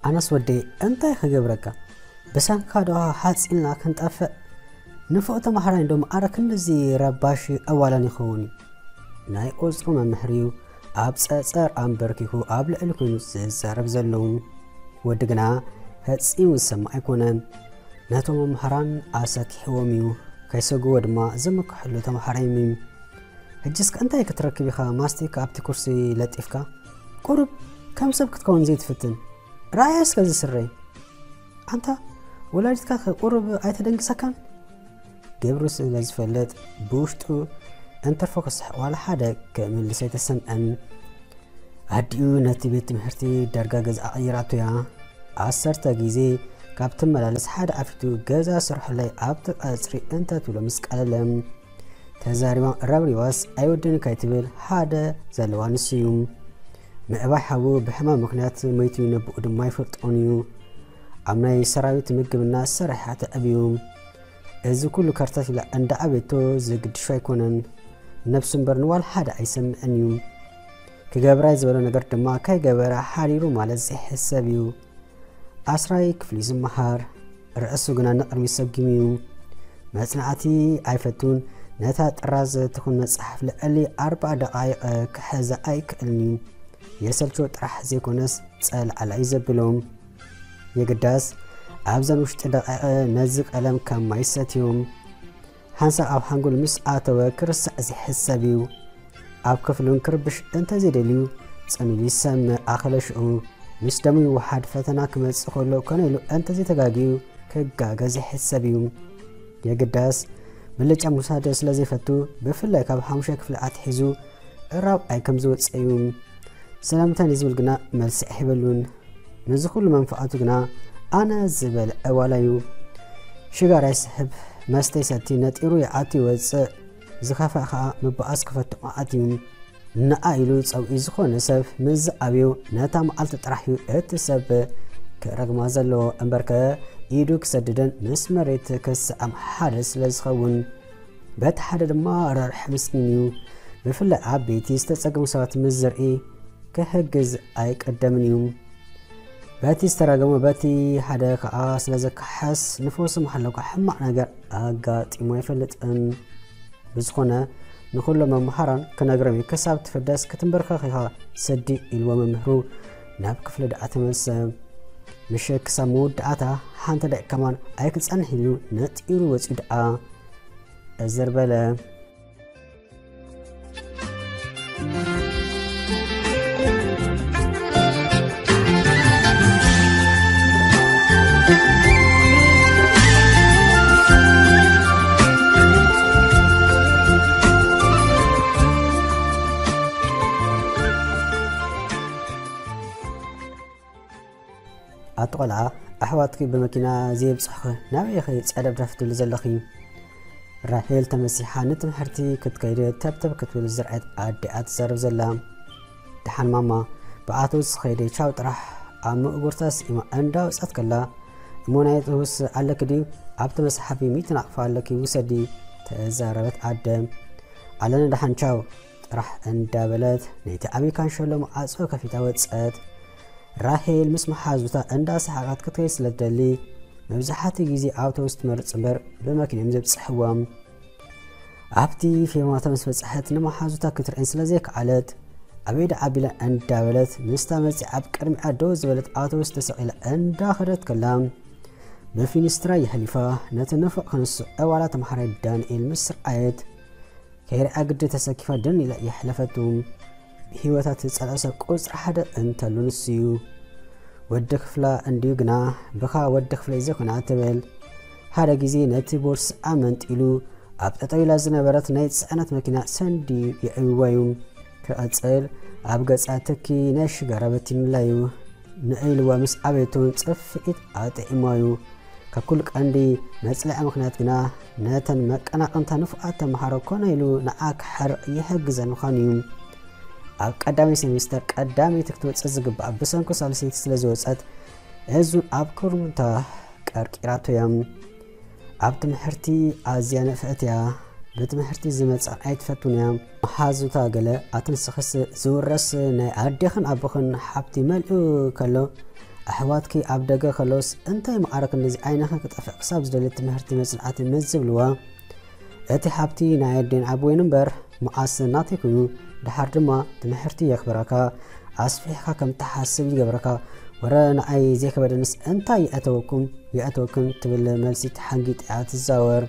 ኣነስ ወደይ እንታይ ክገብረካ? ብሰንካ ዶ ሓፂልና ክንጠፍእ? ንፉዕ ተምሃራይ እንዶ ማዕረ ክንድዚ ረባሺ ዕዋላን ይኸውን እዩ። ናይ ቁፅሩ መምህር እዩ ኣብ ፀፀር ኣንበርኪኹ ኣብ ልዕሊ ኮይኑ ዝዛረብ ዘሎ። ወዲ ግና ፈፂሙ ዝሰምዕ ኣይኮነን። ነቶም መምህራን ኣሰኪሕዎም እዩ። ከይሰግዎ ድማ ዝምክሐሉ ተምሃራይ እዩ። ሕጂ እስከ እንታይ ክትረክብ ኢኻ ማስቲካ ኣብቲ ኩርሲ ለጢፍካ? ቁሩብ ከም ሰብ ክትከውን ዘይትፍትን? ረኣያ እስከ ዝስረይ። ኣንታ ወላዲትካ ከ ቁሩብ ኣይተደንግሰካን? ግብሩ ስለ ዝፈልጥ ብውሽጡ እንተርፎ ክስሕቕ ዋላ ሓደ ክምልስ ኣይተሰምዐን። ኣዲኡ ነቲ ቤት ትምህርቲ ዳርጋ ገዛ ኣቐይራቶ እያ። ዓሰርተ ግዜ ካብ ትመላለስ ሓደ ኣፊቱ ገዛ ስርሖለይ ኣብቲ ቀጽሪ እንተ ትብሎ ምስ ቀለለ። ተዛሪባ ረብሪባስ ኣይወድን ከይትብል ሓደ ዘለዋ ንሱ እዩ። ምዕባይ ሓዉ ብሕማም ምኽንያት መይቱ ነብኡ ድማ ይፈልጦን እዩ። ኣብ ናይ ሰራዊት ምግብና ሰሪሓ ተዕብዩ። እዚ ኩሉ ከርተት ኢላ እንዳ ኣቤቶ ዝግድሾ ኣይኮነን። ነብሱ እምበር ንዋል ሓደ ኣይሰምዕን እዩ። ክገብራ ዝበሎ ነገር ድማ ከይገበረ ሓዲሩ ማለት ዘይሕሰብ እዩ። ኣስራይ ክፍሊ ዝመሃር ርእሱ ግና ንቕድሚ ሰጊሙ እዩ። መጽናዕቲ ኣይፈቱን። ነታ ጥራዝ ትኹን መጽሓፍ ልዕሊ ኣርባዓ ደቓይቕ ክሕዛ ኣይክእልን እዩ። የሰልችዎ ጥራሕ ዘይኮነስ ጸልዓላ እዩ ዘብሎም። የግዳስ ኣብዘን ውሽጢ ደቓይቕ ነዚ ቀለም ካብ ማይ ሰትዮም። ሓንሳብ ኣብ ሓንጎል ምስ ኣተወ ክርስዕ ዝሕሰብ እዩ። ኣብ ክፍሉን ክርብሽ እንተዘይደልዩ ጽምብል ይሰምዕ ኣኸለ ሽዑ ምስ ደሙ ይወሓድ ፈተና ክመጽእ ከሎ ኮነ ኢሉ እንተዘይተጋግዩ ክጋገ ዝሕሰብ እዩ። የግዳስ ብልጫ ምውሳድ ስለ ዘይፈቱ ብፍላይ ካብ ሓሙሻይ ክፍሊ ኣትሒዙ ራብዓይ ከም ዝወጽእ እዩ። ስለምንታይ ንዝብል ግና መልሲ ኣይህበሉን። ነዚ ኩሉ መንፍዓቱ ግና ኣነ ዝበልዐ ዋላ እዩ። ሽጋራ ይስሕብ፣ መስተ ይሰቲ፣ ነጢሩ ይኣቱ ይወጽእ፣ ዝኸፍኣ ኸኣ ምብኣስ ክፈቱ መዓት እዩ። ንዓ ኢሉ ጸውዒ ዝኾነ ሰብ ምስ ዝኣብዩ ነታ መዓልቲ ጥራሕ እዩ እቲ ሰብ ክረግማ ዘለዎ እምበርከ ኢዱ ክሰድድን ምስ መሬት ክስዓም ሓደ ስለ ዝኸውን። በቲ ሓደ ድማ ረርሕ ምስኪን እዩ። ብፍላይ ዓበይቲ ዝተጸገሙ ሰባት ምስ ዝርኢ ክሕግዝ ኣይቀደምን እዩ። በቲ ዝተረገሙ በቲ ሓደ ከኣ ስለ ዘከሓስ ንፈውሲ መሓለኳ ሕማቕ ነገር ኣጋጢሞ ኣይፈልጥን። ብዝኾነ ንኹሎም መምሃራን ክነግሮም እዩ። ክሳብ ትፍደስ ክትንበርከኽ ኢኻ ስዲ ኢልዎ መምህሩ ናብ ክፍሊ ደኣ ተመልሰ። ምሸት ክሳብ መወዳእታ ሓንቲ ደቂቕ ከማን ኣይክጸንሕ ኢሉ ነጢሩ ወጺኡ ደኣ እዝር በለ። ኣቲ ቆልዓ፣ ኣሕዋትኪ ብመኪና ዘየብጽሕኺ ናበይ ኢኺ ጸደፍደፍ ትብሊ ዘለኺ? ራሄል ተመሲሓ ንትምህርቲ ክትከይድ ተብተብ ክትብል ዝረኣየት ኣዲኣ ትዛረብ ዘላ። ደሓን ማማ፣ ብኣውቶቡስ ከይደ ቻው ጥራሕ ኣብ ምእጉርታ ስኢማ እንዳወጸት ከላ፣ እሞ ናይ ኣውቶቡስ ኣለኪ ድዩ? ኣብቲ መስሓቢ ሚእቲ ናቕፋ ኣለኪ ውሰዲ፣ ተዛረበት ኣደ። ኣለና ደሓን ቻው ጥራሕ እንዳበለት ነይቲ ዓብዪ ካንሸሎ መዓጾ ከፊታ ወጸት። ራሄል ምስ መሓዙታ እንዳሰሓቐት ክትከይድ ስለ ትደሊ፣ መብዛሕትኡ ግዜ ኣውቶቡስ ትመርጽ እምበር ብመኪና እዮም ዘብጽሕዎም። ኣብቲ ፌርማታ ምስ በጽሐት ንመሓዙታ ክትርእየን ስለ ዘይከኣለት፣ ኣበይ ደኣ ኣቢላ እንዳበለት ምስታ መጺኣ ኣብ ቅድሚኣ ደው ዝበለት ኣውቶቡስ ተሰቒላ እንዳኸደት ከላ፣ ብፊኒስትራ የሕሊፋ ነቲ ንፉዕ ክንሱ ዕዋላ ተምሃራይ ዳንኤል ምስ ረኣየት፣ ከይርኣ ግዲ ተሰኪፋ ደን ኢላ የሕለፈቱ። ብህይወታ ትጸልኦ ሰብ ቁጽሪ ሓደ እንተሉ ንሱ እዩ። ወዲ ክፍላ እንድዩ ግና፣ ብኻ ወዲ ክፍለይ ዘይኮነ ኣትበል። ሓደ ግዜ ነቲ ቦርስኣ መንጢሉ ኣብ ጠጠው ኢላ ዝነበረት ናይ ጽዕነት መኪና ሰንድዩ የዕብዋ እዩ። ክቐጽል ኣብ ገጻ ትኪ ናይ ሽጋራ በቲኑላ እዩ። ንዒልዋ ምስ ዓበየቱ ጽፍዒት ኣጥዒምዋ እዩ። ካብ ኩሉ ቀንዲ መጽለዒ ምኽንያት ግና ነተን መቀናቕንታ ንፉዓት ተምሃሮ ኮነ ኢሉ ንዓ ክሓርቕ ይሕግዘን ምዃኑ እዩ። ኣብ ቀዳማይ ሴሚስተር ቀዳመይቲ ክትወጽእ ዝግብኣ ብሰንኩ ሳልሰይቲ ስለ ዝወጸት እዙን ኣብ ክርሙንታ ቀርቂራቶ እያ። ኣብ ትምህርቲ ኣዝያ ንፍዕቲ እያ። ብትምህርቲ ዝመጽኣ ኣይትፈቱን እያ። መሓዙታ ገለ ኣትንስኽስ ዝውረስ ናይ ኣዴኽን ኣቦኽን ሓብቲ መልኡ ከሎ ኣሕዋትኪ ኣብ ደገ ከሎስ እንታይ ማዕረ ክንድዚ ዓይንኺ ክጠፍእ ክሳብ ዝደሊ ትምህርቲ መጽናዕቲ ምስ ዝብልዋ፣ እቲ ሃብቲ ናይ ኣዴን ኣቦይን እምበር መዓስ ናተይ ኮይኑ፣ ደሓር ድማ ትምህርቲ የኽብረካ፣ ኣስፊሕካ ከም ትሓስብ ይገብረካ። ወረ ንዓይ ዘይከበደንስ እንታይ ይእተወኩም ይእተወክን ትብል መልሲ ተሓንጊጣ እያ ትዛወር።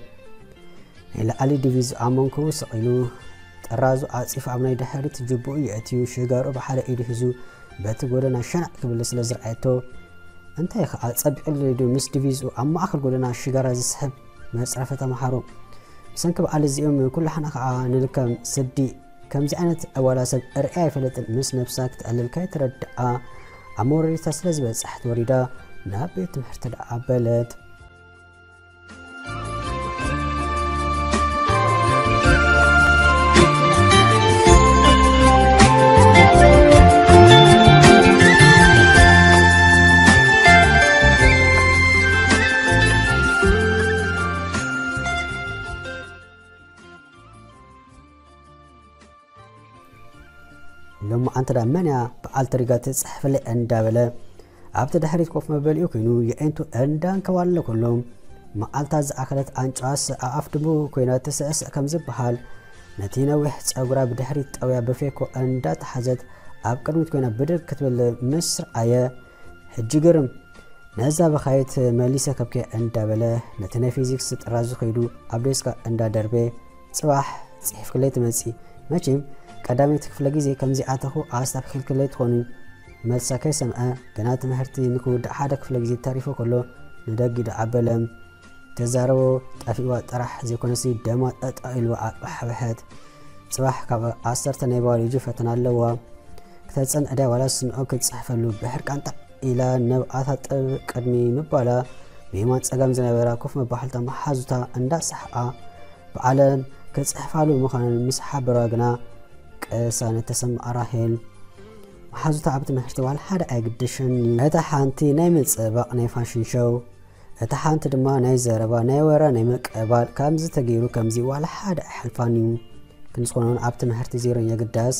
ናይ ላዕሊ ዲቪዝ ኣብ መንኩቡ ስቕ ኢሉ፣ ጥራዙ ዓጺፉ ኣብ ናይ ድሕሪት ጅቡኡ የእትዩ፣ ሽጋርኡ ብሓደ ኢዱ ሒዙ በቲ ጎደና ሸናዕ ክብል ስለ ዝረኣየቶ፣ እንታይ ኸኣ ጸቢቑ ድዩ ምስ ዲቪዝኡ ኣብ ማእከል ጎደና ሽጋራ ዝስሕብ መጽረፊ ተመሃሮ? ብሰንኪ በዓል እዚኦም ኩላሕና ኸኣ ንድከም ስዲ። ከምዚ ዓይነት ዕዋላ ሰብ ርእያ ኣይፈልጥን። ምስ ነብሳ ክትዕልል ከይተረድኣ ኣብ መውረዲታ ስለ ዝበጻሕት ወሪዳ ናብ ቤት ትምህርቲ ደኣ ኣበለት። ሎማዓንቲ ደኣ መን እያ በዓልቲ ሪጋ ትጽሕፍለይ እንዳበለ ኣብቲ ድሕሪት ኮፍ መበሊኡ ኮይኑ የዒንቱ እንዳንከባለለ ከሎ፣ መዓልታ ዝኣኸለት ኣንጭዋስ ኣኣፍ ድሙ ኮይና ትስዕስዕ ከም ዝበሃል፣ ነቲ ነዊሕ ጸጉራ ብድሕሪት ጠውያ ብፌኮ እንዳተሓዘት ኣብ ቅድሚት ኮይና ብድግ ክትብል ምስ ረኣየ፣ ሕጂ ግርም፣ ነዛ በኻይት መሊሰ ከብክየ እንዳበለ ነቲ ናይ ፊዚክስ ጥራዙ ከይዱ ኣብ ዴስካ እንዳደርበየ፣ ጽባሕ ጽሒፍክለይ ትመጺ። መቸም ቀዳመይቲ ክፍለ ግዜ ከምዚኣተኹ ኣስታኺልክለይ ትኾኒ። መልሳ ከይሰምዐ፣ ገና ትምህርቲ ንክውዳእ ሓደ ክፍለ ግዜ ተሪፉ ከሎ ንደጊ ደኣ ኣበለ። ተዛረቦ ጠፊእዋ ጥራሕ ዘይኮነሲ ደማ ጠጠው ኢልዋ ኣባሕበሐት። ጽባሕ ካብ ዓሰርተ ናይ ባዮሎጂ ፈተና ኣለዋ። ክተጸንዕ ድያ ዋላስ ንዑ ክትጽሕፈሉ? ብሕርቃን ጣዕ ኢላ ነብኣ ታጥብ ቅድሚ ምባላ፣ ብየማን ጸጋም ዝነበራ ኮፍ መባሕልታ መሓዙታ እንዳሰሓቓ ባዕለን ክጽሕፋሉ ምዃነን ምስ ሓበረዋ ግና ቅሳነት ተሰምዓ ራሄል። መሓዙታ ኣብ ትምህርቲ ዋላ ሓደ ኣይግድሽን እዩ። እታ ሓንቲ ናይ ምጽባቕ ናይ ፋሽን ሾው፣ እታ ሓንቲ ድማ ናይ ዘረባ፣ ናይ ወረ፣ ናይ ምቅባል፣ ከምዚ ተገይሩ ከምዚ ዋላ ሓደ ኣይሓልፋን እዩ። ክንዝኾነ እውን ኣብ ትምህርቲ ዜሮ የግዳስ።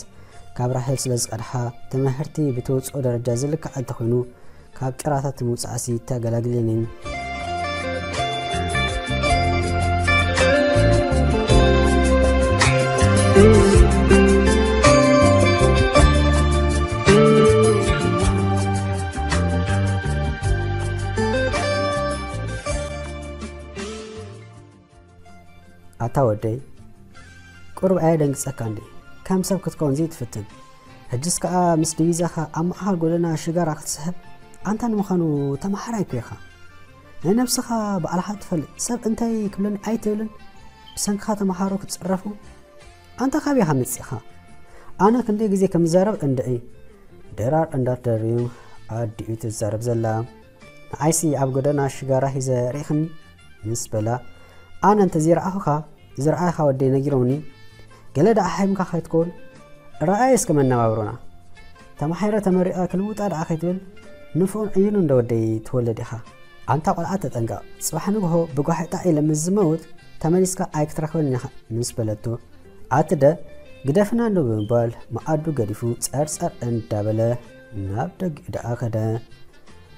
ካብ ራሄል ስለ ዝቀድሓ፣ ትምህርቲ ብተውፅኦ ደረጃ ዝልካዕ እንተኾይኑ፣ ካብ ጭራታት ምውፃእሲ ተገላግልን እዩ። ኣታ ወደይ፣ ቁሩብ ኣየደንግጸካ እንዴ? ከም ሰብ ክትከውን ዘይትፍትን። ሕጅስ ከኣ ምስ ዲቪዛኻ ኣብ ማእከል ጎደና ሽጋራ ክትስሕብ፣ ኣንታ ንምዃኑ ተመሃራይ እኮ ኢኻ። ናይ ነብስኻ ባዕልኻ ትፈልጥ፣ ሰብ እንታይ ክብለኒ ኣይትብልን፣ ብሰንክኻ ተመሃሮ ክጽረፉ። ኣንታ ካበይ ኢኻ መጺእኻ? ኣነ ክንደይ ግዜ ከም ዝዛረብ እንድዒ። ድራር እንዳትደርብዩ ኣዲኡ ትዛረብ ዘላ። ንዓይሲ ኣብ ጎደና ሽጋራ ሒዘ ርኢኽኒ? ምስ በላ፣ ኣነ እንተ ዘይረኣኹኻ፣ ዝረኣኻ ወደይ ነጊሮምኒ። ገለ ደኣ ሓይምካ ከይትከውን፣ ረኣየ እስከ መነባብሮና። ተማሒረ ተመሪቐ ክልውጣ ደኣ ከይትብል፣ ንፉዕን ዕዩን እንዶ ወደይ ትወለድ ኢኻ። ኣንታ ቆልዓ ተጠንቀቕ፣ ጽባሕ ንግሆ ብጓሒ ጣዕ ኢለ ምስ ዝመውት፣ ተመሊስካ ኣይክትረኽበንን ኢኻ፣ ምስ በለቶ፣ ኣትደ ግደፍና እንዶ ብምባል መኣዱ ገዲፉ ጸርጸር እንዳበለ ናብ ደጊኡ ደኣ ከደ።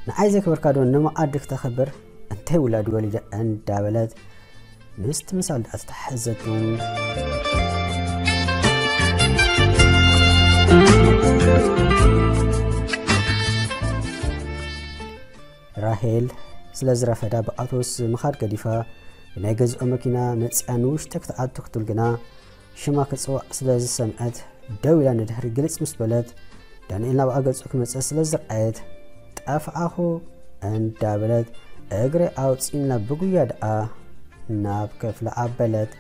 ንዓይ ዘይክበርካ ዶ ንመኣዲ ክተኽብር? እንታይ ውላድ ወሊደ እንዳበለት ምስቲ ምሳል ደኣ ተታሕዘቱ። ራሄል ስለ ዝረፈዳ ብኣቶስ ምኻድ ገዲፋ ብናይ ገዝኦ መኪና መጺኣ ንውሽጢ ክትኣቱ ክትብል ግና ሽማ ክጽዋዕ ስለ ዝሰምዐት ደው ኢላ ንድሕሪ ግልጽ ምስ በለት፣ ዳንኤል ናብኣ ገጹ ክመጽእ ስለ ዝረኣየት፣ "ጠፍኣኹ" እንዳበለት እግሪ ኣውጺእና ብጉያ ደኣ ናብ ክፍሊ ኣበለት።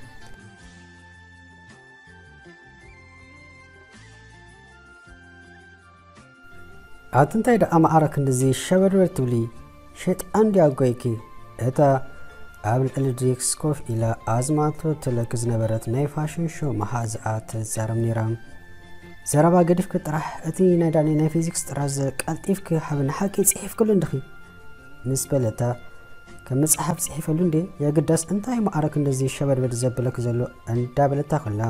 ኣቲ እንታይ ደኣ ማዕረ ክንድዚ ሸበድበድ ትብሊ? ሸይጣን ድያ ጎይኪ? እታ ኣብ ልዕሊ ዴስክ ኮፍ ኢላ ኣዝማቶ ትለኪ ዝነበረት ናይ ፋሽን ሾው መሓዛኣ ትዛረብ ነይራ። ዘረባ ገዲፍኪ ጥራሕ እቲ ናይ ዳኒ ናይ ፊዚክስ ጥራዝ ቀልጢፍኪ ሃብኒ፣ ሓቂ ጽሒፍክሉ እንዲኺ፣ ምስ በለታ፣ ከም መጽሓፍ ጽሒፈሉ እንዴ? የግዳስ እንታይ ማዕረ ክንድዚ ሸበድበድ ዘብለኪ ዘሎ? እንዳበለታ ከላ፣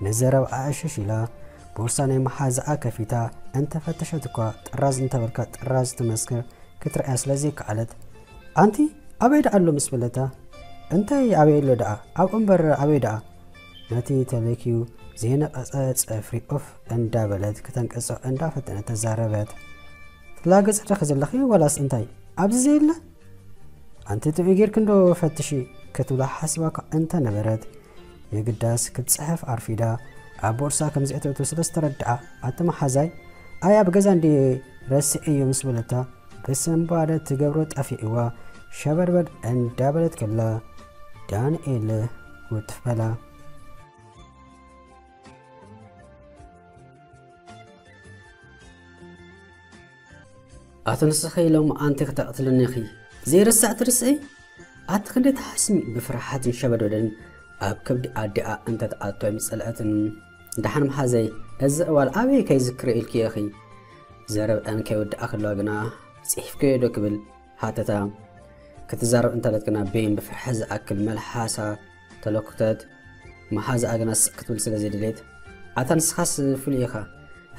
ንዘረባኣ ዕሽሽ ኢላ፣ ቦርሳ ናይ መሓዛኣ ከፊታ እንተፈተሸት እኳ ጥራዝ እንተበልካ ጥራዝ ትመስክር ክትርእያ ስለ ዘይከኣለት፣ "ኣንቲ ኣበይ ደኣ ኣሎ?" ምስ በለታ፣ "እንታይ ኣበይ ኣሎ ደኣ? ኣብኡ እምበር ኣበይ ደኣ?" ነቲ ተለክዩ ዘይነቐጸ ጸፍሪ ኦፍ እንዳበለት ክተንቅጾ እንዳፈተነት ተዛረበት። "ትላገጺ ዲኺ ዘለኺ ዋላስ እንታይ? ኣብዚ ዘየለ? ኣንቲ ጥዑይ ጌርኪ እንዶ ፈትሺ?" ክትብላ ሓሲባ እኳ እንተነበረት፣ የግዳስ ክትጽሕፍ ኣርፊዳ ኣብ ቦርሳ ከም ዘእተወቶ ስለ ዝተረድኣ፣ "ኣቲ መሓዛይ፣ ኣይ ኣብ ገዛ እንድየ ረሲዐዮ?" ምስ በለታ፣ ብስንባደ ትገብሮ ጠፊዕዋ፣ ሸበድበድ እንዳበለት ከላ፣ ዳንኤል ውትፍ በላ። ኣቶ ንስኺ ሎሚ ኣንቲ ክተቕትልኒ ኢኺ። ዘይርሳዕ ትርስዒ? ኣቲ ክንደይ ትሓስሚ? ብፍርሓትን ሸበድበደን ኣብ ከብዲ ኣዲኣ እንተትኣቱ ኣይምጸልአትን። ደሓን መሓዘይ፣ እዚ እዋል ኣበይ ከይዝክሮ ኢልኪ ኢኺ? ዘረብአን ከይወድኣ ከለዋ ግና፣ ጽሒፍክዮ ዶ ክብል ሃተታ። ክትዛረብ እንተለት ግና፣ በይን ብፍርሒ ዝኣክል መልሓሳ ተለኩተት። መሓዛኣ ግና ስቕ ክትብል ስለ ዘይደለየት፣ "ኣታ ንስኻስ ፍሉይ ኢኻ።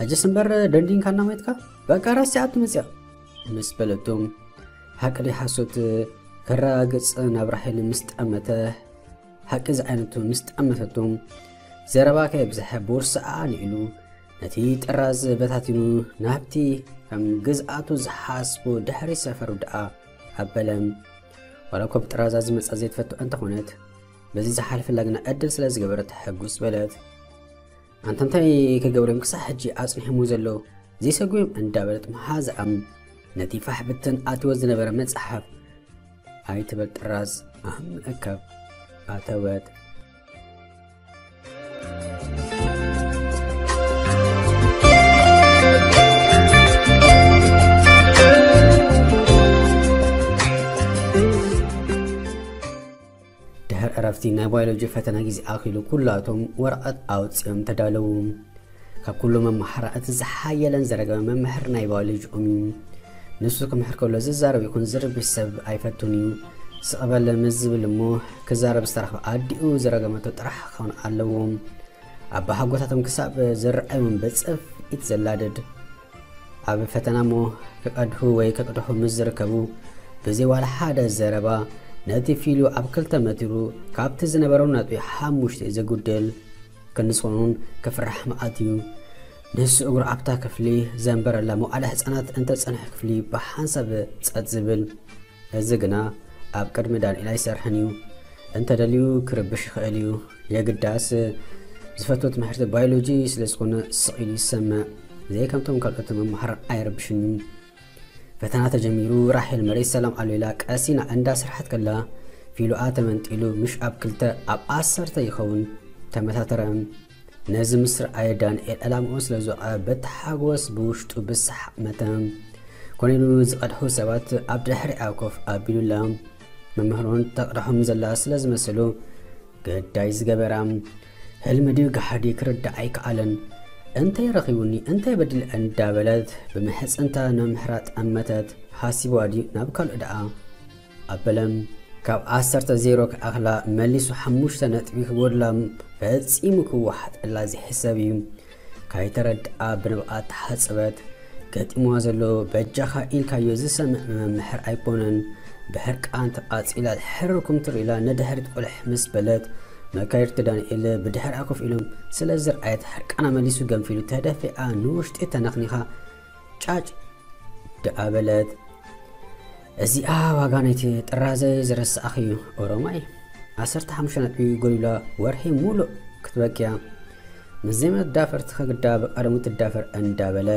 ሕጅስ እምበር ደንዲንካና ሞይትካ? በቃ ረሲዓቶ መጺኣ" ምስ በለቶ፣ ሓቂ ድዩ ሓሶት ከረጋግጽ ናብ ራሄል ምስ ጠመተ፣ ሓቂ ዝዓይነቱ ምስ ጠመተቶ፣ ዘረባ ከየብዝሐ ቦርስኣ ኣልዒሉ ነቲ ጥራዝ በታቲኑ ናብቲ ከም ግዝኣቱ ዝሓስቦ ድሕሪ ሰፈሩ ደኣ ኣበለ። ዋላ እኳ ብጥራዛ ዝመጻ ዘይትፈቱ እንተኾነት፣ በዚ ዝሓልፈላ ግና ዕድል ስለ ዝገበረት ሕጉስ በለት። "ኣንታ እንታይ ክገብሩ እዮም ክሳዕ ሕጂ ኣጽኒሖምዎ ዘለዉ? ዘይሰጉ እዮም" እንዳበለት መሓዛኣ ነቲ ፋሕ ብትን ኣትዎ ዝነበረ መጽሓፍ ኣይትበል ጥራዝ ኣብ ምእካብ ኣተወት። ድሕሪ ዕረፍቲ ናይ ባዮሎጂ ፈተና ግዜ ኣኺሉ ኩላቶም ወረቐት ኣውጺኦም ተዳለዉ። ካብ ኩሎም መማህራን እቲ ዝሓየለን ዘረገመ መምህር ናይ ባዮሎጂኦም እዩ። ንሱ ክምህር ከሎ ዝዛረብ ይኹን ዝርብሽ ሰብ ኣይፈቱን እዩ። ስቕ በል ምስ ዝብል እሞ ክዛረብ ዝተረኽበ ኣዲኡ ዝረገመቶ ጥራሕ ክኸውን ኣለዎ። ኣባሓጎታቶም ክሳብ ዝረኣይዎም ብጽፍኢት ዘላድድ። ኣብ ፈተና እሞ ክቐድሑ ወይ ክቕድሑ ምስ ዝርከቡ፣ ብዘይ ዋላ ሓደ ዘረባ ነቲ ፊሉ ኣብ ክልተ መቲሩ፣ ካብቲ ዝነበሮ ነጥቢ ሓሙሽተ ዘጉድል ክንስኹን ክፍራሕ መዓት እዩ። ንሱ እግሩ ኣብታ ክፍሊ ዘንበረላ መዋዕለ ህጻናት እንተጸንሐ ክፍሊ ብሓንሳብ ጸጥ ዝብል። እዚ ግና ኣብ ቅድሚ ዳንኤል ኣይሰርሕን እዩ። እንተደልዩ ክርብሽ ይኽእል እዩ። የግዳስ ዝፈትዎ ትምህርቲ ባዮሎጂ ስለ ዝኾነ ስቕ ኢሉ ይሰምዕ። ዘይከምቶም ካልኦት መማህራን ኣይረብሽን እዩ። ፈተና ተጀሚሩ፣ ራሄል መሬት ሰላም ኣልዒላ ቀሲና እንዳሰርሐት ከላ፣ ፊሉኣ ተመንጢሉ ምሽ ኣብ ክልተ ኣብ ዓሰርተ ይኸውን ተመታተረ። ነዚ ምስ ረኣየ ዳንኤል ዕላምኡ ስለ ዝወቐ በቲ ሓጎስ ብውሽጡ ብሰሓቕ መተ። ኮነ ኢሉ ዝቐድሑ ሰባት ኣብ ድሕሪኣ ኮፍ ኣቢሉላ። መምህር እውን ተቕድሖም ዘላ ስለ ዝመሰሎ ግዳይ ዝገበራ። ህልሚ ድዩ ጋሕዲ ክርዳእ ኣይከኣለን። እንታይ ረኺቡኒ፣ እንታይ በዲለ እንዳበለት ብምሕጽንታ ንመምህራ ጠመተት። ሓሲብዋ ድዩ ናብ ካልእ ደኣ ኣበለ። ካብ ዓሰርተ ዜሮ ክኣኽላ መሊሱ ሓሙሽተ ነጥቢ ክጎድላ ፈጺሙ ክወሓጠላ ዝሕሰብ እዩ። ካይተረድኣ ብንብኣ ተሓጽበት። ገጢምዋ ዘሎ በጃኻ ኢልካዮ ዝሰምዕ መምሕር ኣይኮነን። ብሕርቃን ተቓጺላ ሕርርኩም ትርኢ ኢላ ንድሕሪት ቁልሕ ምስ በለት፣ መካይድቲ ዳንኤል ብድሕሪኣ ኮፍ ኢሎም ስለ ዝረኣየት ሕርቃና መሊሱ ገንፊሉ ተደፊኣ ንውሽጢ ተነኽኒኻ ጫጭ ደኣ በለት። እዚኣ ዋጋ ናይቲ ጥራዘ ዝረሳእኽዩ ኦሮማይ። ዓሰርተ ሓሙሽተ ነጥቢ ጎዲላ ወርሒ ሙሉእ ክትበክያ። ምስ ዘይመዳፈርቲ ከግዳ ብቐደሙ ትዳፈር እንዳበለ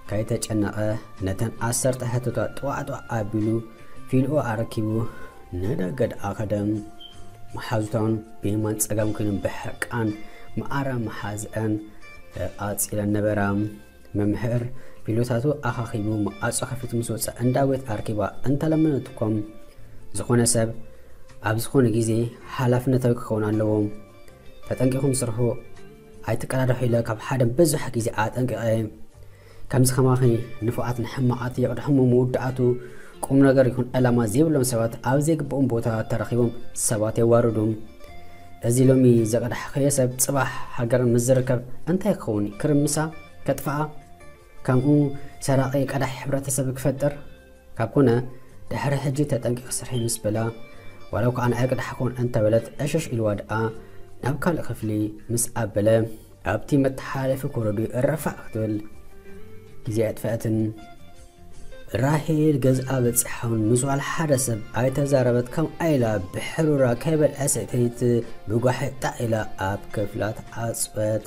ካይተጨነቐ ነተን ዓሰርተ ሕቶታት ጥዋዕጥዋዕ ኣቢሉ ፊልኦ ኣረኪቡ ንደገ ደኣ ከደ። መሓዙታውን ብየማን ጸጋም ኮይኖም ብሕርቃን መዓረ መሓዝአን ተቓጺለን ነበራ። መምህር ፊሎታቱ ኣኻኺቡ መዓጾ ከፊቱ ምስ ወጸ እንዳ ቤት ኣርኪባ እንተለመነትኩም፣ ዝኾነ ሰብ ኣብ ዝኾነ ግዜ ሓላፍነታዊ ክኸውን ኣለዎ። ተጠንቂኹም ስርሑ ኣይትቀዳድሑ ኢለ ካብ ሓደ ብዙሕ ግዜ ኣጠንቂቐ። ከምዚ ከማኺ ንፉዓት ንሕማቓት የቕድሕሞ መወዳእቱ ቁም ነገር ይኹን ዕላማ ዘይብሎም ሰባት ኣብ ዘይግብኦም ቦታ ተረኺቦም ሰባት የዋርዱ። እዚ ሎሚ ዘቐዳሕኸዮ ሰብ ጽባሕ ሃገር ምስ ዝርከብ እንታይ ክኸውን እዩ? ክርምሳ? ከጥፍኣ? ከምኡ ሰራቒ ቀዳሒ ሕብረተሰብ ክፈጥር? ካብ ኮነ ድሕሪ ሕጂ ተጠንቂቕ ስርሒ ምስ በላ፣ ዋላ እኳ ንዓይ ቅዳሕ ክኾን እንተበለት ዕሽሽ ኢልዋ ደኣ ናብ ካልእ ክፍሊ ምስ ኣበለ፣ ኣብቲ መተሓላለፊ ኮረድዮ እረፋዕ ክትብል ግዜ ኣጥፈአትን። ራሄል ገዝኣ በጺሓውን ምስ ዋላ ሓደ ሰብ ኣይተዛረበት፣ ከምኣ ኢላ ብሕሩራ ከይበልዐ ሰተይት ብጓሒ ጣዕ ኢላ ኣብ ክፍላ ተዓጽወት።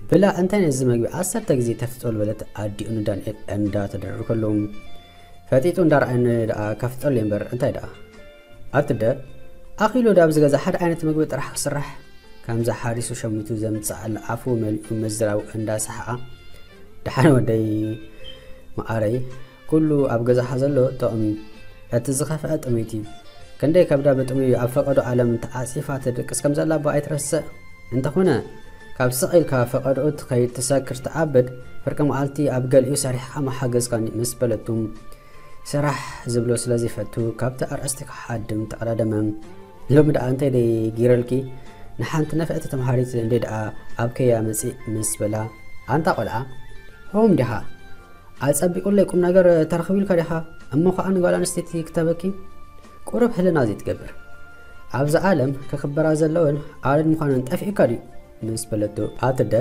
ብላ እንታይ ነዚ መግቢ ዓሰርተ ግዜ ተፍጥጦ በለት ኣዲኡ ንዳንኤል እንዳተደረሩ ከለዉ። ፈጢጡ እንዳረኣየኒ ደኣ ከፍጠሉ እምበር እንታይ ደኣ? ኣትደ ኣኺሉ ዳብ ዝገዛ ሓደ ዓይነት መግቢ ጥራሕ ክስራሕ፣ ከምዛ ሓሪሱ ሸሚቱ ዘምጽኣላ ኣፉ መሊኡ ምዝራቡ እንዳሰሓቓ፣ ደሓን ወደይ መዓረይ፣ ኩሉ ኣብ ገዛኻ ዘሎ ጥቕሚ፣ እቲ ዝኸፍአ ጥሜት እዩ። ክንደይ ከብዳ ብጥሙይ ኣብ ፈቐዶ ዓለም ተዓጺፋ ትድቅስ ከም ዘላ እባ ኣይትረስዕ። እንተኾነ፣ ካብ ስቕ ኢልካ ፈቐዶኡ ትኸይድ፣ ትሰክር፣ ትዓብድ፣ ፍርቂ መዓልቲ ኣብ ገሊኡ ሰሪሕኻ መሓገዝካኒ ምስ በለቱ፣ ስራሕ ዝብሎ ስለ ዘይፈቱ፣ ካብቲ ኣርእስቲ ክሓድም ተቐዳደመ። ሎሚ ደኣ እንታይ ደይ ጊረልኪ? ንሓንቲ ነፍዕቲ ተምሃሪት እንደ ደኣ ኣብ ከያ መጺእ ምስ በላ፣ ኣንታ ቆልዓ፣ ሆም ዲኻ? ኣጸቢቑለይ ቁም ነገር ተረኽቢልካ ዲኻ? እሞ ኸኣ ንጓል ኣንስተይቲ ክተበኪ? ቁሩብ ሕልና ዘይትገብር። ኣብዚ ዓለም ክኽበራ ዘለወን ኣረድ ምዃነን ጠፊእካ ድዩ? ምስ በለቶ፣ ኣትደ፣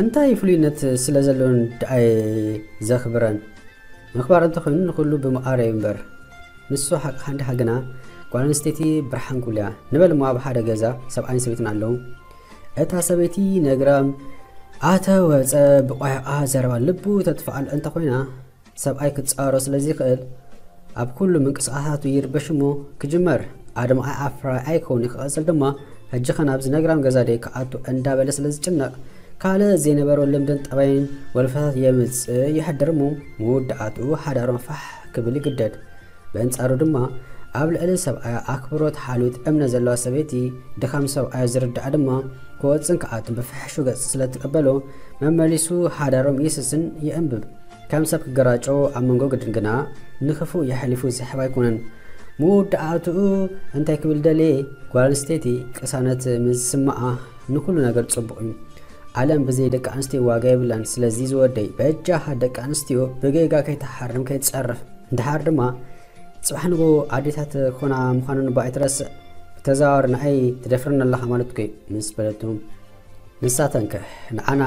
እንታይ ፍሉይነት ስለ ዘለወን ደኣየ ዘኽብረን? ምኽባር እንተኾይኑ ንኹሉ ብምቓረዩ እምበር። ንሱ ሓቅኻ እንዲኻ ግና ጓል ኣንስተይቲ ብርሃን ኩሉ እያ። ንበል እሞ ኣብ ሓደ ገዛ ሰብኣይን ሰበይትን ኣለዉ። እታ ሰበይቲ ነግራም ኣተ ወጸ ብቋያቋ ዘረባ ልቡ ተጥፍኣሉ እንተኾይና፣ ሰብኣይ ክጻወሮ ስለ ዝኽእል፣ ኣብ ኩሉ ምንቅስቓሳቱ ይርበሽ እሞ ክጅመር ኣድማዒ ኣፍራይ ኣይከውን እዩ። ክቕጽል ድማ፣ ሕጂ ኸ ናብዚ ነግራም ገዛ ደይ ክኣቱ እንዳበለ ስለ ዝጭነቕ፣ ካልእ ዘይነበሮ ልምድን ጠባይን ወልፈታት የምጽእ ይሕድር እሞ፣ መወዳእትኡ ሓዳሮም ፋሕ ክብል ይግደድ። በንጻሩ ድማ፣ ኣብ ልዕሊ ሰብኣያ ኣኽብሮት ሓልዮት እምነት ዘለዋ ሰበይቲ፣ ድኻም ሰብኣያ ዝርድኣ ድማ፣ ክወጽን ክኣቱን ብፍሕሹ ገጽ ስለ ትቀበሎ፣ መመሊሱ ሓዳሮም ይስስን ይእንብብ። ከም ሰብ ክገራጮ ኣብ መንጎ ግድን ግና ንኽፉእ የሕሊፉ ዝሕብ ኣይኮነን። መወዳእትኡ እንታይ ክብል ደልየ? ጓል ኣንስተይቲ ቅሳነት ምስ ዝስምዓ ንኹሉ ነገር ጽቡቕ እዩ። ዓለም ብዘይ ደቂ ኣንስትዮ ዋጋ የብላን። ስለዚ ዝወደይ በጃኻ ደቂ ኣንስትዮ ብጌጋ ከይትሓርም ከይትጸርፍ። እንድሓር ድማ ጽባሕ ንጎ ኣዴታት ኮና ምዃነን እባ ኣይትረስዕ። ብተዘዋዋሪ ንዓይ ትደፍረኒ ኣለኻ ማለት እኮ እዩ ምስ በለቱ። ንሳተንከ ንዓና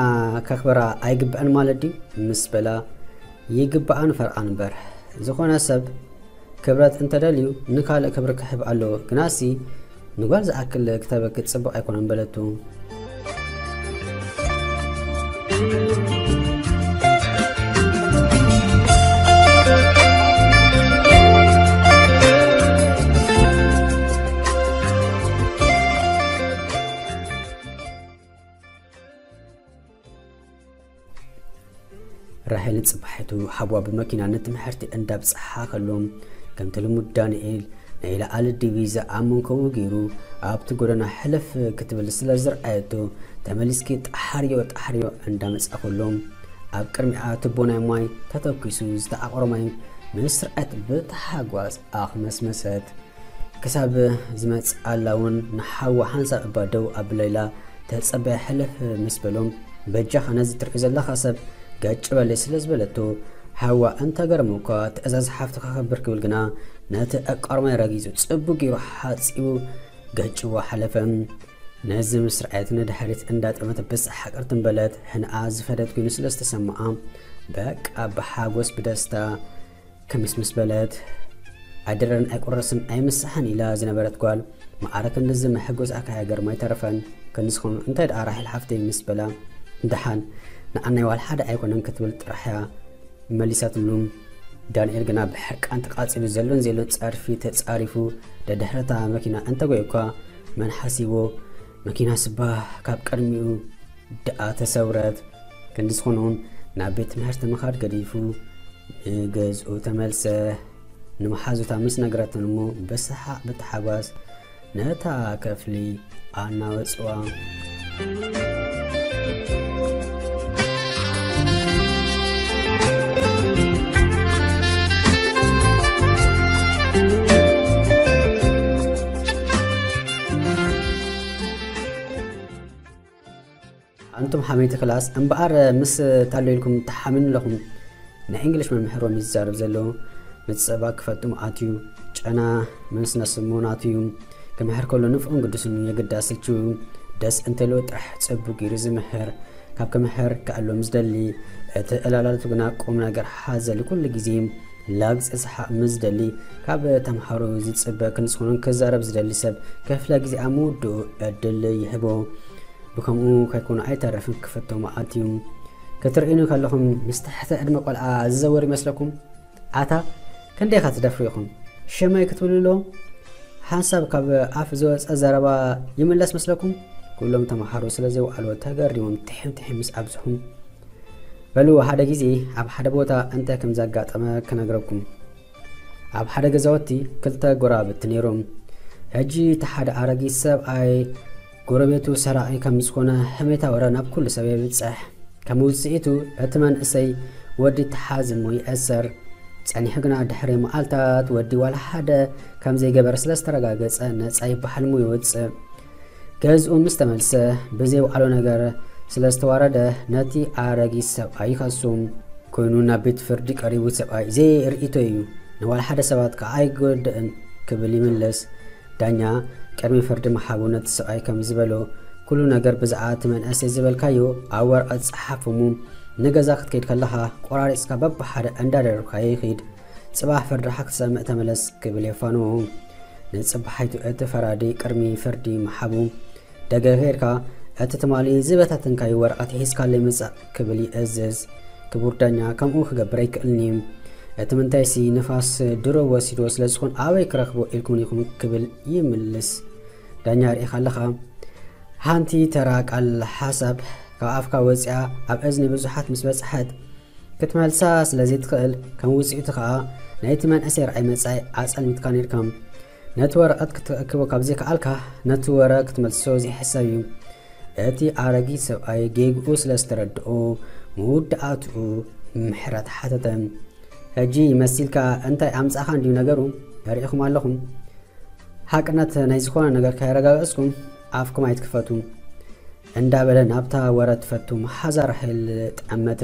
ከኽብራ ኣይግብአን ማለት ድዩ? ምስ በላ፣ ይግብኣን ፈርቓን እምበር። ዝኾነ ሰብ ክብረት እንተደልዩ ንኻልእ ክብሪ ክሕብ ኣለዎ። ግናሲ ንጓል ዝኣክል ክተበኪ ጽቡቕ ኣይኮነን በለቱ። ራሄልን ጽባሒቱ ሓዋ ብመኪና ንትምህርቲ እንዳብጽሓ ከሎ፣ ከምቲ ልሙድ ዳንኤል ናይ ላዕሊ ዲቪዛ ኣብ መንኮቡ ገይሩ ኣብቲ ጎደና ሕልፍ ክትብል ስለ ዝረኣየቶ፣ ተመሊስኪ ጣሕርዮ ጣሕርዮ እንዳመጻ ከሎ፣ ኣብ ቅድሚኣ ቱቦ ናይ ማይ ተተኪሱ ዝተዓቆረ ማይ ምስ ረኣየት ብታሓጓስ ኣኽመስመሰት። ክሳብ ዝመጽኣላ እውን ንሓዋ ሓንሳብ እባ ደው ኣብለላ ተጸበያ ሕልፍ ምስ በሎም፣ በጃኻ ነዚ ትርኢ ዘለኻ ሰብ ገጭ በለይ ስለ ዝበለቶ፣ ሓዋ እንተገረመ እኳ ትእዛዝ ሓፍቱ ከኸብር ክብል ግና ነቲ ዕቃር ማይ ረጊጹ ጽቡቕ ገይሩ ሓጺቡ ገጭዎ ሓለፈ። ነዚ ምስ ረኣየት ንድሕሪት እንዳጠመተ ብሰሓቕ ቅርትም በለት። ሕንኣ ዝፈደት ኮይኑ ስለ ዝተሰምዓ በቃ ብሓጎስ ብደስታ ክምስምስ በለት። ኣይድረርን ኣይቁረስን ኣይምሳሕን ኢላ ዝነበረት ጓል፣ ማዕረ ክንድዚ መሐጎስኣ ከይገርማ ኣይተረፈን። ክንድዚ ኾኑ እንታይ ደኣ ራሄል ሓፍተይ ምስ በላ፣ ደሓን ንዓናይ ዋላ ሓደ ኣይኮነን ክትብል ጥራሕ እያ መሊሳትሉ። ዳንኤል ግና ብሕርቃን ተቓጺሉ ዘሎን ዘየሎን ጸርፊ ተጻሪፉ ደድሕረታ መኪና እንተጎየ እኳ መን ሓሲቦ መኪና ስባ ካብ ቅድሚኡ ደኣ ተሰውረት። ክንዲ ዝኾነ እውን ናብ ቤት ትምህርቲ ምኻድ ገዲፉ ንገዝኡ ተመልሰ። ንመሓዙታ ምስ ነገረተን እሞ ብሰሓቕ ብተሓጓስ ነታ ክፍሊ ኣናወጽዋ። ኣንቱም ሓመይቲ ክላስ እምበኣር ምስ ታሎ ኢልኩም ተሓምኑ ኣለኹም። ናይ እንግሊሽ መምህሮም ይዛረብ ዘሎ ምጽባ ክፈጥሙ ኣትዩ ጨና ምስ ነስሞን ኣትዩ ክምህር ከሎ ንፍዑን ግዱስን የግዳስችው ደስ እንተልዎ ጥራሕ ጽቡቅ ገይሩ ዝምህር ካብ ክምህር ክኣሎ ምስ ደሊ እቲ ዕላላቱ ግና ቁም ነገር ሓዘል ኩሉ ግዜ ላግጺ ሰሓቕ ምስ ደሊ ካብ ተምሃሮ ዝጽበ ክንስኹኑን ክዛረብ ዝደሊ ሰብ ክፍለ ግዜ ኣብ ምውድኡ ዕድል ይህቦ። ብከምኡ ከይኮኑ ኣይተርፍን ክፍቶም ኣትዩ ክትርእዩኒ ከለኹም ምስ ትሕተ ዕድመ ቆልዓ ዝዘወር ይመስለኩም? ኣታ ክንደይ ኢኻ ትደፍሩ ኢኹም? ሽመይ ክትብሉ ኣለዎም? ሓንሳብ ካብ ኣፍ ዝወፀ ዘረባ ይምለስ መስለኩም? ኩሎም ተምሃሮ ስለ ዘይወዓልዎ ተገሪሞም ትሕም ትሕም ምስ ኣብዝሑ በሉ ሓደ ግዜ ኣብ ሓደ ቦታ እንታይ ከም ዘጋጠመ ክነግረኩም። ኣብ ሓደ ገዛውቲ ክልተ ጎራብቲ ነይሮም። ሕጂ እቲ ሓደ ኣረጊት ሰብኣይ ጎረቤቱ ሰራቒ ከም ዝኾነ ሕሜታ ወረ ናብ ኩሉ ሰብ የብጽሕ። ከም ውጽኢቱ እቲ መንእሰይ ወዲ ተሓዚ እሞ ይእሰር። ጸኒሑ ግና ድሕሪ መዓልታት ወዲ ዋላ ሓደ ከም ዘይገበረ ስለ ዝተረጋገጸ ነጻ ይበሃል እሞ ይወጽእ። ገዝኡ ምስ ተመልሰ ብዘይወዓሎ ነገር ስለ ዝተዋረደ ነቲ ኣረጊት ሰብኣይ ይኸሱ። ኮይኑ ናብ ቤት ፍርዲ ቀሪቡ ሰብኣይ ዘይርእይቶ እዩ ንዋላ ሓደ ሰባት ከዓ ኣይጎድእን ክብል ይምልስ። ዳኛ ቅድሚ ፍርዲ ምሓቡ ነቲ ሰብኣይ ከም ዝበሎ ኩሉ ነገር ብዛዕባ እቲ መንእሰይ ዝበልካዮ ኣብ ወረቐት ጸሓፍ እሞ ንገዛ ክትከይድ ከለኻ ቆራሪጽካ በብሓደ እንዳደረብካዮ ይኺድ። ጽባሕ ፍርድኻ ክትሰምዕ ተመለስ ክብል የፋንዎ። ንጽባሒቱ እቲ ፈራዲ ቅድሚ ፍርዲ ምሓቡ ደገ ከይድካ እቲ ትማሊ ዝበታተንካዮ ወረቐት ሒዝካለይ ምጻእ ክብል ይእዝዝ። ክቡር ዳኛ ከምኡ ክገብር ኣይክእልን እዩ። እቲ ምንታይሲ ንፋስ ድሮ ወሲድዎ ስለ ዝኾን ኣበይ ክረኽቦ ኢልኩም ኢኹም ክብል ይምልስ። ዳኛ ርኢኻ ኣለኻ። ሓንቲ ተራ ቃል ሓሳብ ካብ ኣፍካ ወፂኣ ኣብ እዝኒ ብዙሓት ምስ በፅሐት ክትመልሳ ስለ ዘይትኽእል ከም ውፅኢቱ ከዓ ናይቲ መንእሰይ ርኣይ መፃኢ ኣፀልሚትካ ነይርካ። ነቲ ወረቐት ክትረክቦ ካብ ዘይከኣልካ ነቲ ወረ ክትመልሶ ዘይሕሰብ እዩ። እቲ ኣረጊት ሰብኣይ ጌግኡ ስለ ዝተረድኦ መወዳእትኡ ምሕረት ሓተተ። ሕጂ መሲልካ እንታይ ኣምጻእኻ እንድዩ ነገሩ? ርኢኹም ኣለኹም። ሓቅነት ናይ ዝኾነ ነገር ከየረጋገጽኩም ኣፍኩም ኣይትክፈቱ እንዳበለ ናብታ ወረ ትፈቱ መሓዛ ራሄል ጠመተ።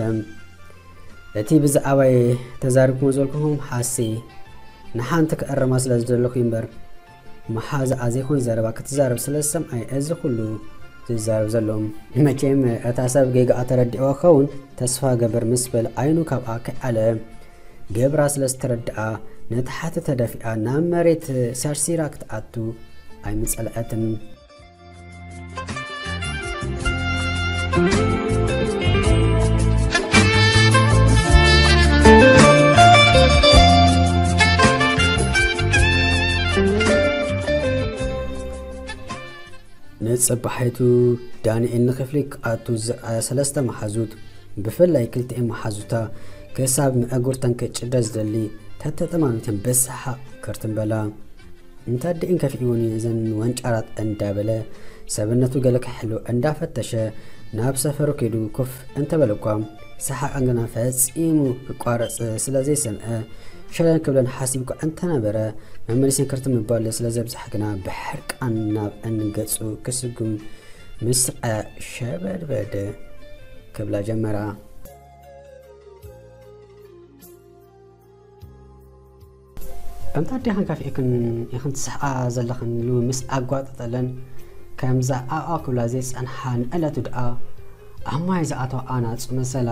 እቲ ብዛዕባይ ተዛሪብኩም ዘለኹም ሓሲ ንሓንቲ ክእርማ ስለ ዝደለኹ እምበር መሓዛኣ ዘይኮን ዘረባ ክትዛረብ ስለ ዝሰምዓይ እዚ ኩሉ ዝዛረብ ዘሎ። መቸም እታ ሰብ ጌጋኣ ተረዲእዋ ክኸውን ተስፋ ገብር ምስ በል ዓይኑ ካብኣ ከይኣለ ገብራ ስለ ዝተረድኣ ነቲ ሓቲ ተደፊኣ ናብ መሬት ሰርሲራ ክትኣቱ ኣይምጸልዐትን። ንጽባሒቱ ዳንኤል ንክፍሊ ክኣቱ ዝረኣያ ሰለስተ መሓዙት ብፍላይ ክልቲኤን መሓዙታ ክሳብ መእጉርተን ክጭደ ዝደሊ ተተጠማሚተን ብሰሓቕ ክርትም በላ። እንተ ኣዲእን ከፊእውን እዘን ወንጫራት እንዳበለ ሰብነቱ ገለ ክሕሉ እንዳፈተሸ ናብ ሰፈሩ ከይዱ ኮፍ እንተበለ እኳ ሰሓቐን ግና ፈጺሙ ክቋረጽ ስለ ዘይሰምዐ ሸለል ክብለን ሓሲቡ እኳ እንተነበረ መመሊሰን ክርትም ምባል ስለ ዘብዝሕ ግና ብሕርቃን ናብ እኒ ገጹ ክስጉም ምስርዐ ሸበድበድ ክብላ ጀመራ። ከምታ ኣዴኽን ከፊእክን ኢኽን ትስሕቓ ዘለኽን ኢሉ ምስ ኣጓጠጠለን ከምዛ ኣብኣ ክብላ ዘይጸንሓ ንዕለቱ ደኣ ኣብ ማይ ዝኣተዋ ኣናጹ መሰላ።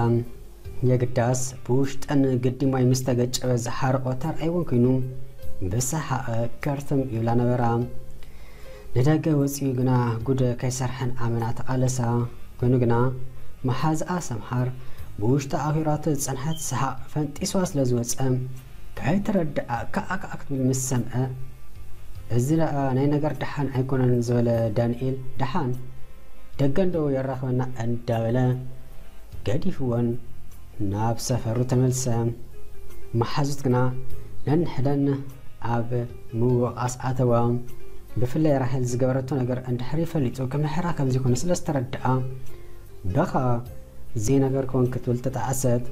የግዳስ ብውሽጠን ግዲ ማይ ምስ ተገጨበ ዝሓርቆ ተራእይወን ኮይኑ ብሰሓቐ ከርትም ይብላ ነበራ። ንደገ ወፂኡ ግና ጉድ ከይሰርሐን ኣመና ተቓለሳ። ኮይኑ ግና መሓዝኣ ሰምሃር ብውሽጣ ኣኺራቶ ዝፀንሐት ሰሓቕ ፈንጢስዋ ስለ ዝወፀ ከይተረድኣ ካዓ ካዓ ክትብል ምስ ሰምዐ እዚ ደኣ ናይ ነገር ደሓን ኣይኮነን ዝበለ ዳንኤል ደሓን ደገ እንዶ የራኽበና እንዳበለ ገዲፍወን ናብ ሰፈሩ ተመልሰ። መሓዙት ግና ነንሕደን ኣብ ምውቓስ ኣተዋ። ብፍላይ ራሄል ዝገበረቶ ነገር እንድሕር ፈሊጡ ክምሕራ ከም ዘይኮነ ስለ ዝተረድኣ፣ በኻ ዘይነገርክዎን ክትብል ተጣዕሰት።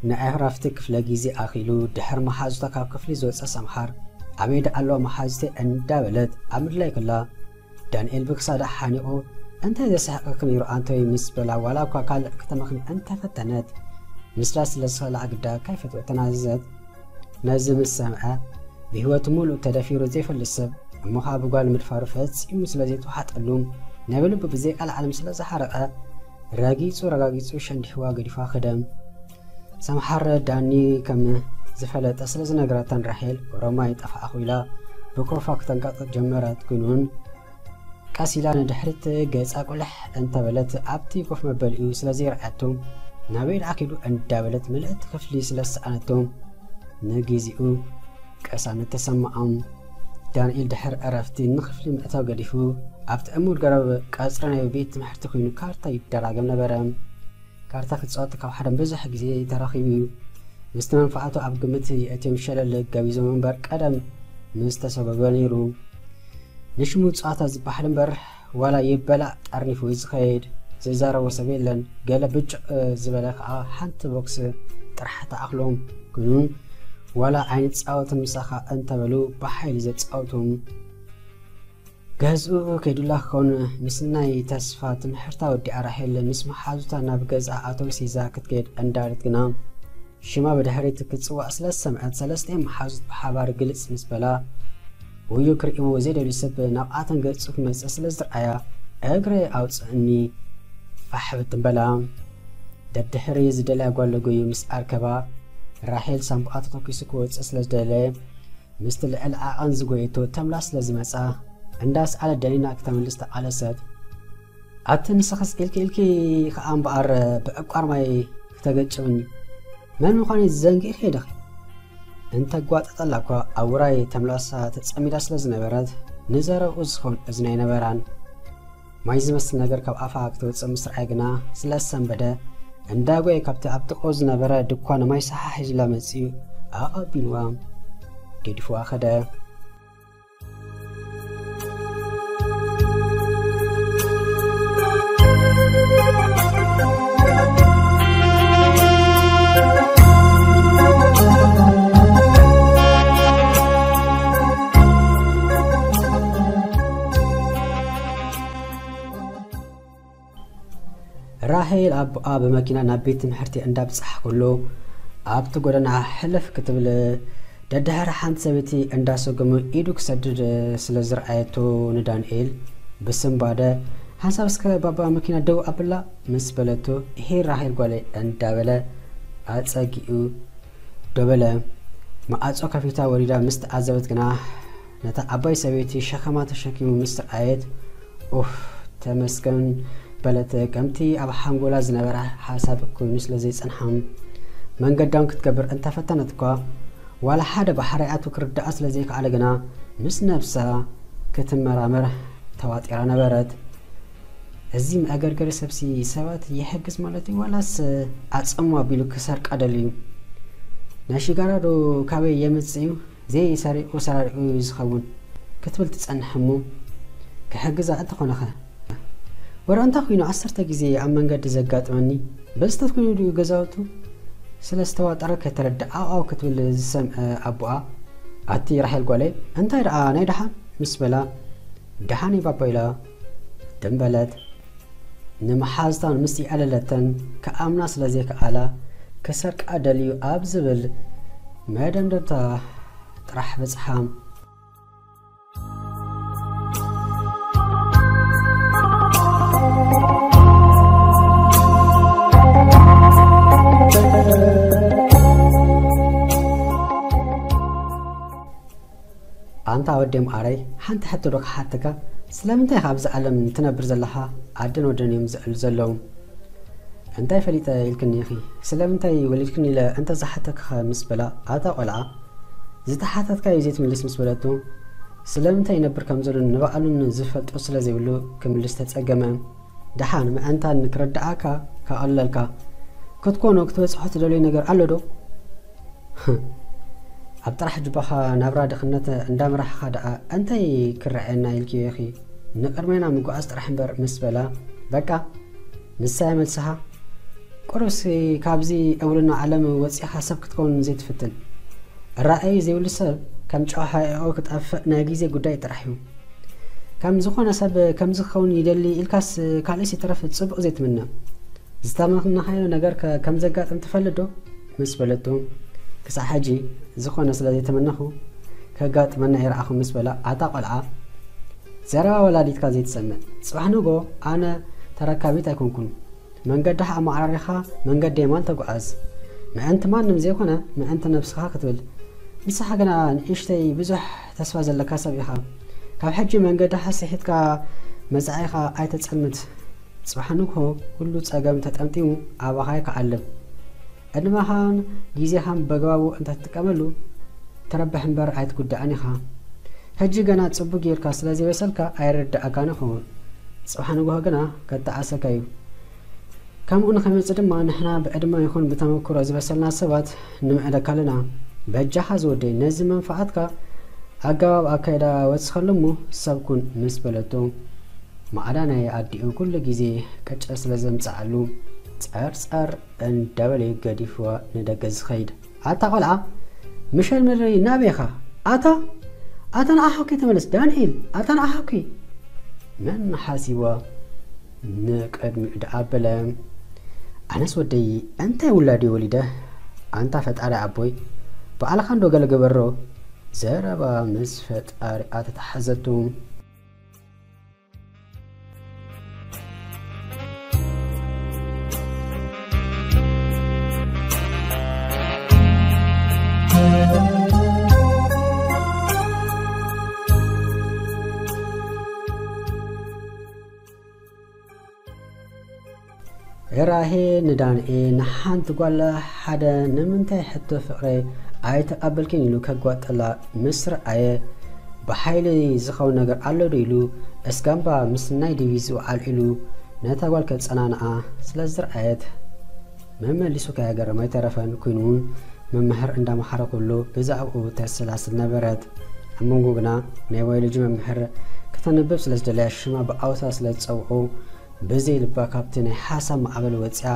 ንዕራፍቲ ክፍለ ግዜ ኣኺሉ ድሕሪ መሓዙታ ካብ ክፍሊ ዝወጸ ሰምሓር፣ "ኣበይ ደኣ ኣለዋ መሓዙተይ?" እንዳበለት ኣብ ምድላይ ከላ፣ ዳንኤል ብክሳዳ ሓኒቑ፣ "እንታይ ዘስሕቐኪ ነይሩ ኣንቶይ?" ምስ በላ፣ ዋላ እኳ ካልእ ከተመኽኒ እንተፈተነት፣ ምስላ ስለ ዝኸልኣ ግዳ ከይፈትወት ተናዘዘት። ነዚ ምስ ሰምዐ፣ ብህይወቱ ሙሉእ ተደፊሩ ዘይፈልጥ ሰብ፣ እሞ ኸኣ ብጓል ምድፋሩ ፈጺሙ ስለ ዘይተዋሓጠሉ፣ ናይ ብልቡ ብዘይቃል ዓለም ስለ ዝሓረቐ፣ ረጊጹ ረጋጊጹ ሸንዲሕዋ ገዲፋ ኸደ። ሰምሓር ዳኒ ከም ዝፈለጠ ስለ ዝነገረታን ራሄል፣ "ኦሮማይ ጠፋእኹ" ኢላ ብኮፋ ክተንቀጥቅጥ ጀመረት። ኩኑን ቀስ ኢላ ንድሕሪት ገጻ ቁልሕ እንተበለት፣ ኣብቲ ኮፍ መበሊኡ ስለ ዘይረኣየቶ፣ "ናበይ ደኣ ኪዱ?" እንዳበለት ምልእቲ ክፍሊ ስለ ዝሰኣነቶ፣ ንግዜኡ ቅሳነት ተሰምዖም። ዳንኤል ድሕሪ ዕረፍቲ ንክፍሊ ምእታው ገዲፉ፣ ኣብቲ እሙር ገረብ ቀጽሪ ናይ ቤት ትምህርቲ ኮይኑ ካርታ ይደራገም ነበረ። ካርታ ክጻወት ካብ ሓደም ብዙሕ ግዜ ተራኺቡ እዩ። ምስቲ መንፈዓቱ ኣብ ግምት የእትዮም ሸለል ገቢዞም እምበር ቀደም ምስ ተሰጎገ ነይሩ። ንሽሙ ጸዋታ ዝበሃል እምበር ዋላ ይበላዕ ጠርኒፉ እዩ ዝኸይድ። ዝዛረቦ ሰብ የለን። ገለ ብጭቕ ዝበለ ከኣ ሓንቲ ቦክስ ጥራሕ ትኣኽሎም። ግኑን ዋላ ኣይንጻወትን ምሳኻ እንተበሉ ብሓይሊ ዘጻውቶም። ገዝኡ ከይዱላ ክኸውን ምስ ናይ ተስፋ ትምህርታ ወዲኣ ራሄል ምስ መሓዙታ ናብ ገዝኣ ኣውቶቡስ ሒዛ ክትከይድ እንዳበለት ግና ሽማ ብድሕሪት ክትጽዋዕ ስለ ዝሰምዐት ሰለስቲኦም መሓዙት ብሓባር ግልጽ ምስ በላ ውዩ ክርእይዎ ዘይደልዩ ሰብ ናብኣተን ገጹ ክመጽእ ስለ ዝረኣያ እግረ ኣውጽእኒ ፋሕ ብትን በላ። ደድሕሪ ዝደልያ ጓል ለጎዩ ምስ ኣርከባ ራሄል ሳምቡኣ ተተኪሱ ክወጽእ ስለ ዝደለየ ምስቲ ልዕሊ ዓቐን ዝጎየቶ ተምላስ ስለ ዝመጻ፣ እንዳስኣለት ደኒና ክተመልስ ተቓለሰት። ኣቲ ንስኽስ ኢልኪ ኢልኪ ከኣ እምበኣር ብዕቋር ማይ ክተገጭብኒ። መን ምዃነይ ዘንጊእኪ ዲኺ? እንተጓጠጠላ እኳ ኣብ ውራይ ተምላሳ ተጸሚዳ ስለ ዝነበረት፣ ንዘረብኡ ዝኸውን እዝኒ ኣይነበራን። ማይ ዝመስል ነገር ካብ ኣፋ ክትወጽእ ምስ ረኣየ ግና ስለ ዝሰንበደ፣ እንዳጎየ ካብቲ ኣብ ጥቕኡ ዝነበረ ድኳን ማይ ሰሓሕ ሒዙላ መጺኡ ኣቐቢልዋ ገዲፍዋ ከደ። ራሄል ኣቦኣ ብመኪና ናብ ቤት ትምህርቲ እንዳብጻሕ ከሎ፣ ኣብቲ ጎደና ሕልፍ ክትብል ደድሕሪ ሓንቲ ሰበይቲ እንዳሰጎመ ኢዱ ክሰድድ ስለ ዝረኣየቶ ንዳንኤል ብስንባደ፣ "ሓንሳብ እስከ ባባ መኪና ደው ኣብላ" ምስ በለቶ፣ "እሄ ራሄል ጓለይ" እንዳበለ ኣጸጊኡ ደበለ። መኣጾ ከፊታ ወሪዳ ምስ ተዓዘበት ግና፣ ነታ ዓባይ ሰበይቲ ሸኸማ ተሸኪሙ ምስ ረኣየት፣ "ኡፍ፣ ተመስገን" በለት። ከምቲ ኣብ ሓንጎላ ዝነበረ ሓሳብ ኮይኑ ስለ ዘይጸንሓ፣ መንገዳውን ክትገብር እንተፈተነት እኳ፣ ዋላ ሓደ ባሕራይ ኣትዩ ክርድኣ ስለ ዘይከኣለ ግና፣ ምስ ነብሳ ክትመራመር ተዋጢራ ነበረት። "እዚ መኣገርገሪ ሰብሲ ሰባት ይሕግዝ ማለት እዩ ዋላስ ኣጸሙ ኣቢሉ ክሰርቃ ደልዩ? ናይ ሽጋራ ዶ ካበይ የምጽእ እዩ? ዘይሰሪቑ ሰራሪቑ እዩ ዝኸውን" ክትብል ትጸንሕ እሞ፣ "ክሕግዛ እንተኾነኸ? ወረ እንታይ ኮይኑ ዓሰርተ ግዜ ኣብ መንገዲ ዘጋጥመኒ? በስተት ኮይኑ ድዩ ገዛውቱ?" ስለ ዝተዋጠረ ከይተረድኣ ኣው ኣው ክትብል ዝሰምዐ ኣቦኣ፣ "ኣቲ ራሄል ጓለይ፣ እንታይ ደኣ ናይ ደሓን?" ምስ በላ፣ "ደሓን እዩ ባባ" ኢላ ደም በለት። ንመሓዝታን ምስ ይኣለለተን ክኣምና ስለ ዘይከኣላ፣ ክሰርቃ ደልዩ ኣብ ዝብል መደምደምታ ጥራሕ በጽሓ። ኣንታ ወዲ እምኣረይ፣ ሓንቲ ሕቶ ዶ ክሓተካ? ስለምንታይ ኢኻ ኣብዚ ዓለም ትነብር ዘለኻ? ኣደን ወደን እዮም ዝዕሉ ዘለዉ። "እንታይ ፈሊጠ ኢልክኒ ኢኺ? ስለምንታይ ወሊድክኒ?" ኢለ እንተ ዝሓተክኸ ምስ በላ፣ ኣታ ቆልዓ፣ ዝተሓተትካዮ ዘይትምልስ ምስ በለቶ፣ ስለምንታይ ይነብር ከም ዘሎን ንባዕሉን ዝፈልጦ ስለ ዘይብሉ ክምልስ ተጸገመ። ደሓን ምእንታን ክረድኣካ ከቐለልካ ክትኮኖ ክትበጽሖ ትደልዮ ነገር ኣሎ ዶ? ኣብ ጥራሕ ጅባኻ ናብራ ድኽነት እንዳምራሕኻ ደኣ እንታይ ክረኣየና ኢልክዮ ኢኺ? ንቕድሜና ምጉዓዝ ጥራሕ እምበር ምስ በላ፣ በቃ ንሳ እያ መልስኻ። ቁሩብሲ ካብዚ ዕውልና ዓለም ወጺኻ ሰብ ክትከውን ዘይትፍትን? ራእይ ዘይብሉ ሰብ ከም ጨው ሓቂቑ ክጠፍእ ናይ ግዜ ጉዳይ ጥራሕ እዩ። ከም ዝኾነ ሰብ ከምዚ ክኸውን ይደሊ ኢልካስ ካልእስ ይትረፍ ጽቡቕ ዘይትምነ። ዝተመነኻዮ ነገር ከ ከም ዘጋጥም ትፈልጥ ዶ? ምስ በለቶ፣ ክሳዕ ሕጂ ዝኾነ ስለ ዘይተመነኹ ከጋጥመና ይረኣኹ ምስ በላ፣ ኣታ ቆልዓ፣ ዘረባ ወላዲትካ ዘይትሰምዕ። ጽባሕ ንጎ ኣነ ተረካቢት ኣይኮንኩን። መንገድኻ ኣመዓራሪኻ መንገዲ የማን ተጓዓዝ። ምእንቲ ማንም ዘይኮነ ምእንቲ ነብስኻ ክትብል። ንስኻ ግና ንእሽተይ ብዙሕ ተስፋ ዘለካ ሰብ ኢኻ። ካብ ሕጂ መንገድኻ ስሒትካ መጻኢኻ ኣይተጸልምት። ጽባሕ ንግሆ ኩሉ ጸገም ተጠምጢሙ ኣባኻ ይከዓልብ። ዕድመኻን ግዜኻን በግባቡ እንተትጥቀመሉ ትረብሕ እምበር ኣይትጉዳእን ኢኻ። ሕጂ ገና ጽቡቕ ጌርካ ስለ ዘይበሰልካ ኣይርድኣካን ይኸውን። ጽባሕ ንግሆ ግና ከተዓሰካ እዩ። ከምኡ ንኸይመጽእ ድማ ንሕና ብዕድመ ይኹን ብተመክሮ ዝበሰልና ሰባት ንምዕደካ ኣለና። በጃኻ ዝወደይ ነዚ መንፋዓትካ ኣገባብ ኣካይዳ ወስኸሉ እሞ ሰብ ኩን ምስ በለቶ፣ ማዕዳ ናይ ኣዲኡ ኩሉ ግዜ ቅጭ ስለ ዘምጽኣሉ ጸርጸር እንዳበለ ገዲፍዋ ንደገ ዝኸይድ። ኣታ ቆልዓ፣ ምሸል ምድሪ ናበይ ኢኻ? ኣታ፣ ኣታ ንዓኻ ከይተመለስ ዳንኤል፣ ኣታ ንዓኻ ከይ መን ሓሲዋ ንቅድሚኡ ደኣ ኣበለ። ኣነስ ወደይ እንታይ ውላድ ወሊደ? ኣንታ ፈጣሪ ኣቦይ፣ ባዕልኻ እንዶ ገለ ግበሮ። ዘረባ ምስ ፈጣሪ ኣተተሓዘቱ። ራሄ ንዳንኤ ንሓንቲ ጓል ሓደ ንምንታይ ሕቶ ፍቕረይ ኣይተቐበልክን ኢሉ ከጓጠላ ምስ ረኣየ፣ ብሓይሊ ዝኸውን ነገር ኣሎ ዶ ኢሉ እስጋምባ ምስ ናይ ዲቪ ዝውዓል ኢሉ ነታ ጓል ከጸናንዓ ስለ ዝረኣየት፣ መመሊሱ ከየገረመ ኣይተረፈን። ኮይኑ እውን መምህር እንዳመሓረ ከሎ ብዛዕባኡ ተሰላስል ነበረት። ኣብ መንጎ ግና ናይ ባዮሎጂ መምህር ከተንብብ ስለ ዝደለያ ሽማ ብኣውታ ስለ ዝጸውዑ፣ ብዘይ ልባ ካብቲ ናይ ሓሳብ ማዕበል ወጺኣ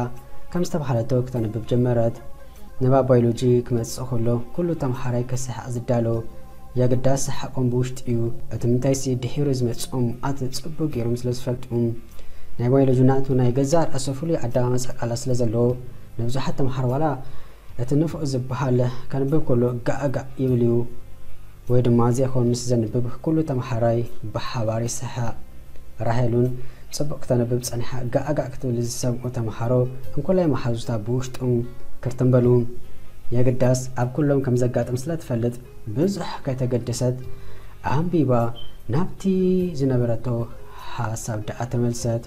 ከም ዝተባህለቶ ክተንብብ ጀመረት። ንባብ ባዮሎጂ ክመጽእ ከሎ ኩሉ ተምሃራይ ክስሕቕ ዝዳሎ፣ የግዳስ ሰሓቖም ብውሽጢ እዩ። እቲ ምንታይሲ ድሒሩ ዝመጽኦም ኣት ጽቡቕ ገይሮም ስለ ዝፈልጡ፣ ናይ ባዮሎጂ ናቱ ናይ ገዛእ ርእሱ ፍሉይ ኣደማምጻ ቃላት ስለ ዘለዎ፣ ንብዙሓት ተምሃሮ ዋላ እቲ ንፉዕ ዝበሃል ከንብብ ከሎ ጋእ ጋእ ይብል እዩ። ወይ ድማ ዘይኮን ምስ ዘንብብ ኩሉ ተምሃራይ ብሓባር ይስሕቕ። ራሄል እውን ጽቡቕ ክተንብብ ጸኒሓ ጋእ ጋእ ክትብል ዝሰምዑ ተምሃሮ እንኮላይ መሓዙታ ብውሽጦም ክርትም በሉ። የግዳስ ኣብ ኩሎም ከም ዘጋጥም ስለ ትፈልጥ ብዙሕ ከይተገደሰት ኣንቢባ ናብቲ ዝነበረቶ ሓሳብ ደኣ ተመልሰት።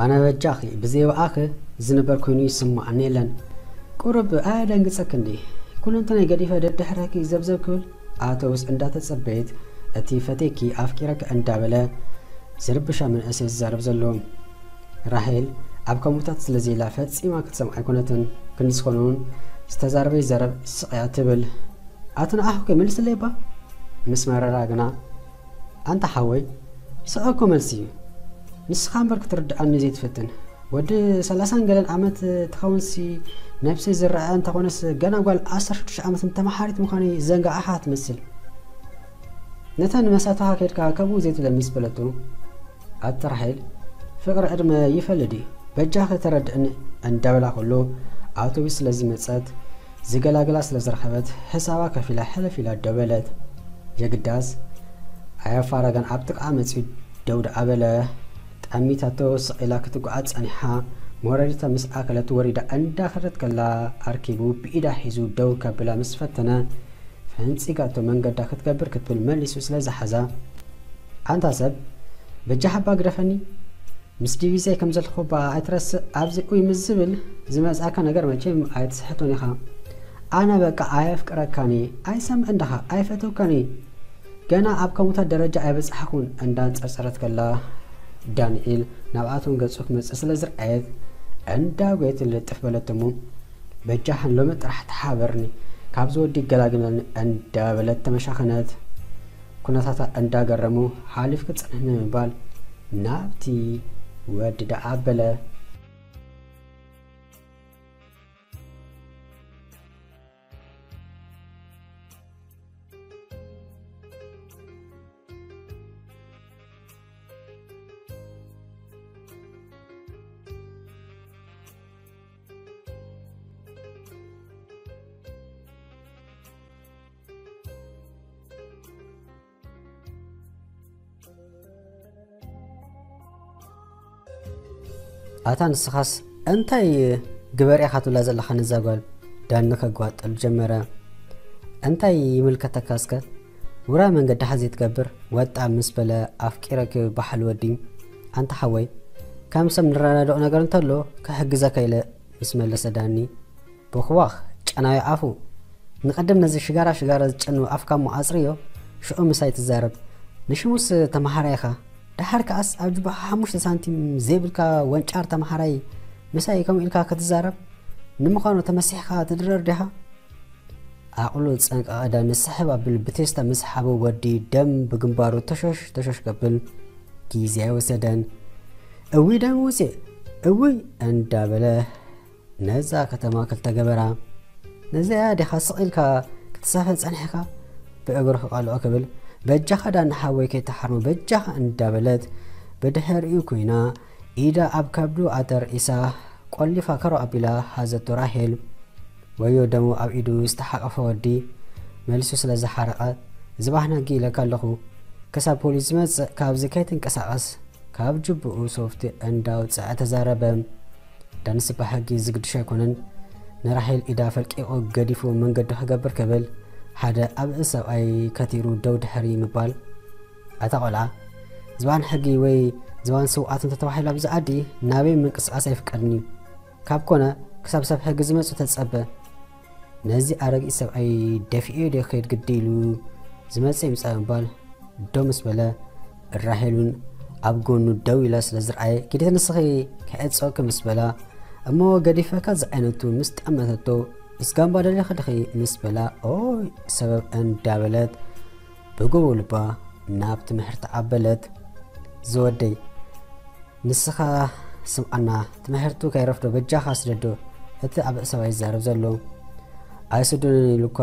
ኣነ በጃኺ ብዘይ ብኣኺ ዝንበር ኮይኑ ይስምዓኒ የለን። ቁሩብ ኣየደንግጸኪ እንዴ? ኩለንተናይ ገዲፈ ደድሕረኪ ዘብዘብ ክብል ኣውቶቡስ እንዳተጸበየት እቲ ፈቴኪ ኣፍቂረኪ እንዳበለ ዝርብሻ መንእሰይ ዝዛረብ ዘሎ። ራሄል ኣብ ከምኡታት ስለ ዘላ ፈጺማ ክትሰምዓ ኣይኮነትን። ክንዲ ዝኾነ እውን ዝተዛረበ ይዛረብ ስቕ እያ ትብል። ኣቲ ንዓኹ ከ መልስለይ እባ? ምስ መረራ ግና ኣንታ ሓወይ፣ ስቕ እኮ መልሲ እዩ። ንስኻ እምበር ክትርድኣኒ ዘይትፈትን። ወዲ ሰላሳን ገለን ዓመት ትኸውንሲ ነብሰይ ዝረኣ እንተኾነስ ገና ጓል ዓሰርተ ሽዱሽተ ዓመት ተመሓሪት ምዃነይ ዘንጋዓኻ ትመስል። ነተን መሳትኻ ከድካ ከምኡ ዘይትብለኒ ምስ በለቶ፣ ኣቲ ራሄል፣ ፍቕሪ ዕድመ ይፈልድ እዩ። በጃኺ ተረድእኒ እንዳበላ ከሎ ኣውቶቡስ ስለ ዝመጸት ዝገላግላ ስለ ዝረኸበት ሕሳባ ከፊላ ሕልፍ ኢላ ደው በለት። የግዳስ ኣየፋረገን፣ ኣብ ጥቓ መጺኡ ደው ደኣ በለ። ጠሚታቶ ስቕ ኢላ ክትጓዓዝ ጸኒሓ። መውረዲታ ምስ ኣከለት ወሪዳ እንዳኸደት ከላ ኣርኪቡ ብኢዳ ሒዙ ደው ከብላ ምስ ፈተነ፣ ፈንጺጋቶ መንገዳ ክትገብር ክትብል መሊሱ ስለ ዝሓዛ፣ ኣንታ ሰብ፣ በጃኻ እባ ግደፈኒ፣ ምስ ዲቪዘይ ከም ዘለኹ እባ ኣይትረስእ፣ ኣብዚ ኡይ ምስ ዝብል ዝመጽኣካ ነገር መቸም ኣይትስሕቶን ኢኻ። ኣነ በቃ ኣየፍቅረካን እየ፣ ኣይሰምዕን ዳኻ፣ ኣይፈትወካን እየ። ገና ኣብ ከምኡታት ደረጃ ኣይበጻሕኹን፣ እንዳንጸርጸረት ከላ ዳንኤል ናብኣቶም ገጹ ክመጽእ ስለ ዝረኣየት እንዳጎየት ልጥፍ በለትሞ። በጃኽን ሎሚ ጥራሕ ተሓበርኒ፣ ካብዚ ወዲ ይገላግለኒ እንዳበለት ተመሻኸነት። ኩነታታ እንዳገረሙ ሓሊፍ ክጽንሕ ንምባል ናብቲ ወዲ ደኣ ኣበለ። ኣታ ንስኻስ እንታይ ግበር ኢኻ ትብላ ዘለኻ ነዛ ጓል? ዳኒ ከጓጥል ጀመረ። እንታይ ይምልከተካ እስከ? ውራይ መንገድኻ ዘይትገብር ወጣ ምስ በለ ኣፍቂረኪ በሓል ወዲ። ኣንታ ሓወይ፣ ከም ሰብ ንረዳድኦ ነገር እንተሎ ክሕግዘካ ኢለ ምስ መለሰ ዳኒ። ቦኽቧኽ፣ ጨናዊ ኣፉ። ንቐደም ነዚ ሽጋራ ሽጋራ ዝጨኑ ኣፍካ እሞ ኣጽርዮ፣ ሽዑ ምሳይ ትዛረብ። ንሽሙስ ተመሃራይ ኢኻ። ደሓር ከኣስ ኣብ ጅባኻ ሓሙሽተ ሳንቲም ዘይብልካ ወንጫር ተመሃራይ ምሳይ ከምኡ ኢልካ ክትዛረብ? ንምዃኑ ተመሲሕካ ትድረር ዲኻ? ዓቕሉ ዝጸንቀቐ ዳኒ ስሕብ ኣብል ብቴስታ ምስ ሓቦ ወዲ ደም ብግንባሩ ተሾሽ ተሾሽ ከብል ግዜ ኣይወሰደን። እውይ ደም ውፅእ፣ እውይ እንዳበለ ነዛ ከተማ ክልተ ገበራ። ነዚኣ ዲኻ ስቕ ኢልካ ክትሳፈ ጸኒሕካ? ብእግሩ ክቐልዖ ክብል፣ በጃኻ ዳኒ ሓወይ ከይትሓርሞ በጃኻ እንዳበለት ብድሕሪኡ ኮይና ኢዳ ኣብ ከብዱ ኣተርኢሳ ቆሊፋ ከሮ ኣቢላ ሃዘቶ ራሄል። ወዮ ደሙ ኣብ ኢዱ ዝተሓቐፈ ወዲ መሊሱ ስለ ዝሓረቐ፣ ዝባህና ጊ ኢለካ ኣለኹ። ክሳብ ፖሊስ ዝመጽእ ካብዚ ከይትንቀሳቐስ ካብ ጅብኡ ሶፍቲ እንዳውጽዐ ተዛረበ። ዳንስ ብሕጊ ዝግድሽ ኣይኮነን። ንራሄል ኢዳ ፈልቂቑ ገዲፉ መንገዱ ክገብር ክብል፣ ሓደ ኣብኢ ሰብኣይ ከቲሩ ደው ድሕሪ ምባል፣ ኣታ ቆልዓ፣ ዝባን ሕጊ ወይ ዝባን ስውኣት እንተተባሂሉ ኣብዚ ዓዲ ናበይ ምንቅስቓስ ኣይፍቀድን እዩ። ካብ ኮነ ክሳብ ሰብ ሕጊ ዝመጹ ተጸበ። ነዚ ኣረጊት ሰብኣይ ደፊኤ ድየ ክኸይድ ግዲ ኢሉ ዝመጽእ ይምጻእ ምባል ዶ ምስ በለ፣ ራሄል እውን ኣብ ጎኑ ደው ኢላ ስለ ዝረኣየ፣ ኪዲ ንስኺ ክዕጸወኪ ምስ በላ፣ እሞ ገዲፈካ ዝዓይነቱ ምስ ጠመተቶ፣ ምስ ጋምባ ደሊኺ ድኺ ምስ በላ፣ ኦይ ሰበብ እንዳበለት ብግቡእ ልባ ናብ ትምህርቲ ኣበለት። ዝወደይ፣ ንስኻ ስምዓና፣ ትምህርቱ ከይረፍዶ በጃኻ ስደዶ፣ እቲ ኣብ ሰብኣይ ዝዛረብ ዘሎ። ኣይስዱንን ኢሉ እኳ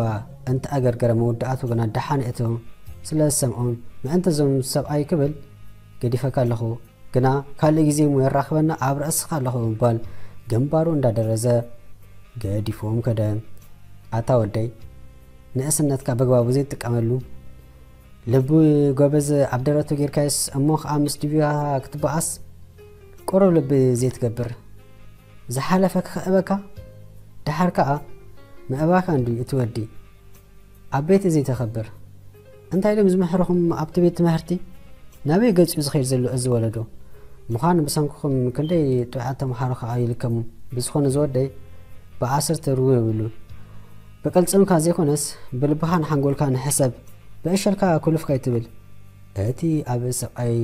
እንተኣገርገረ መወዳእቱ ግና ደሓን እቶ ስለ ዝሰምዖ፣ ምእንቲ እዞም ሰብኣይ ክብል ገዲፈካ ኣለኹ፣ ግና ካልእ ግዜ እሞ የራኽበና ኣብ ርእስኻ ኣለኹ ብምባል ግንባሩ እንዳደረዘ ገዲፍዎም ከደ። ኣታ ወደይ፣ ንእስነትካ በግባቡ ዘይትጥቀመሉ፣ ልቢ ጎበዝ ኣብ ደረቱ ጌርካዮስ እሞ ኸዓ ምስ ድብያ ክትበኣስ ቁሩብ ልቢ ዘይትገብር። ዝሓለፈ ክኽእበካ፣ ደሓር ከኣ ምእባካ እንድዩ እቲ ወዲ። ኣብ ቤት ዘይተኸብር። እንታይ ኢሎም ዝምሕርኹም ኣብቲ ቤት ትምህርቲ? ናበይ ገጹ ዝኸይድ ዘሎ እዚ ወለዶ? ምዃኑ ብሰንክኹም ክንደይ ጥዑያት ተምሃሮ ከኣ ይልከሙ። ብዝኾነ ዝወደይ ብዓሰርተ ርውዮ ይብሉ። ብቅልጽምካ ዘይኮነስ ብልብኻን ሓንጎልካን ሕሰብ። ብእሸልካ ኩልፍ ከይትብል። እቲ ኣብ ሰብኣይ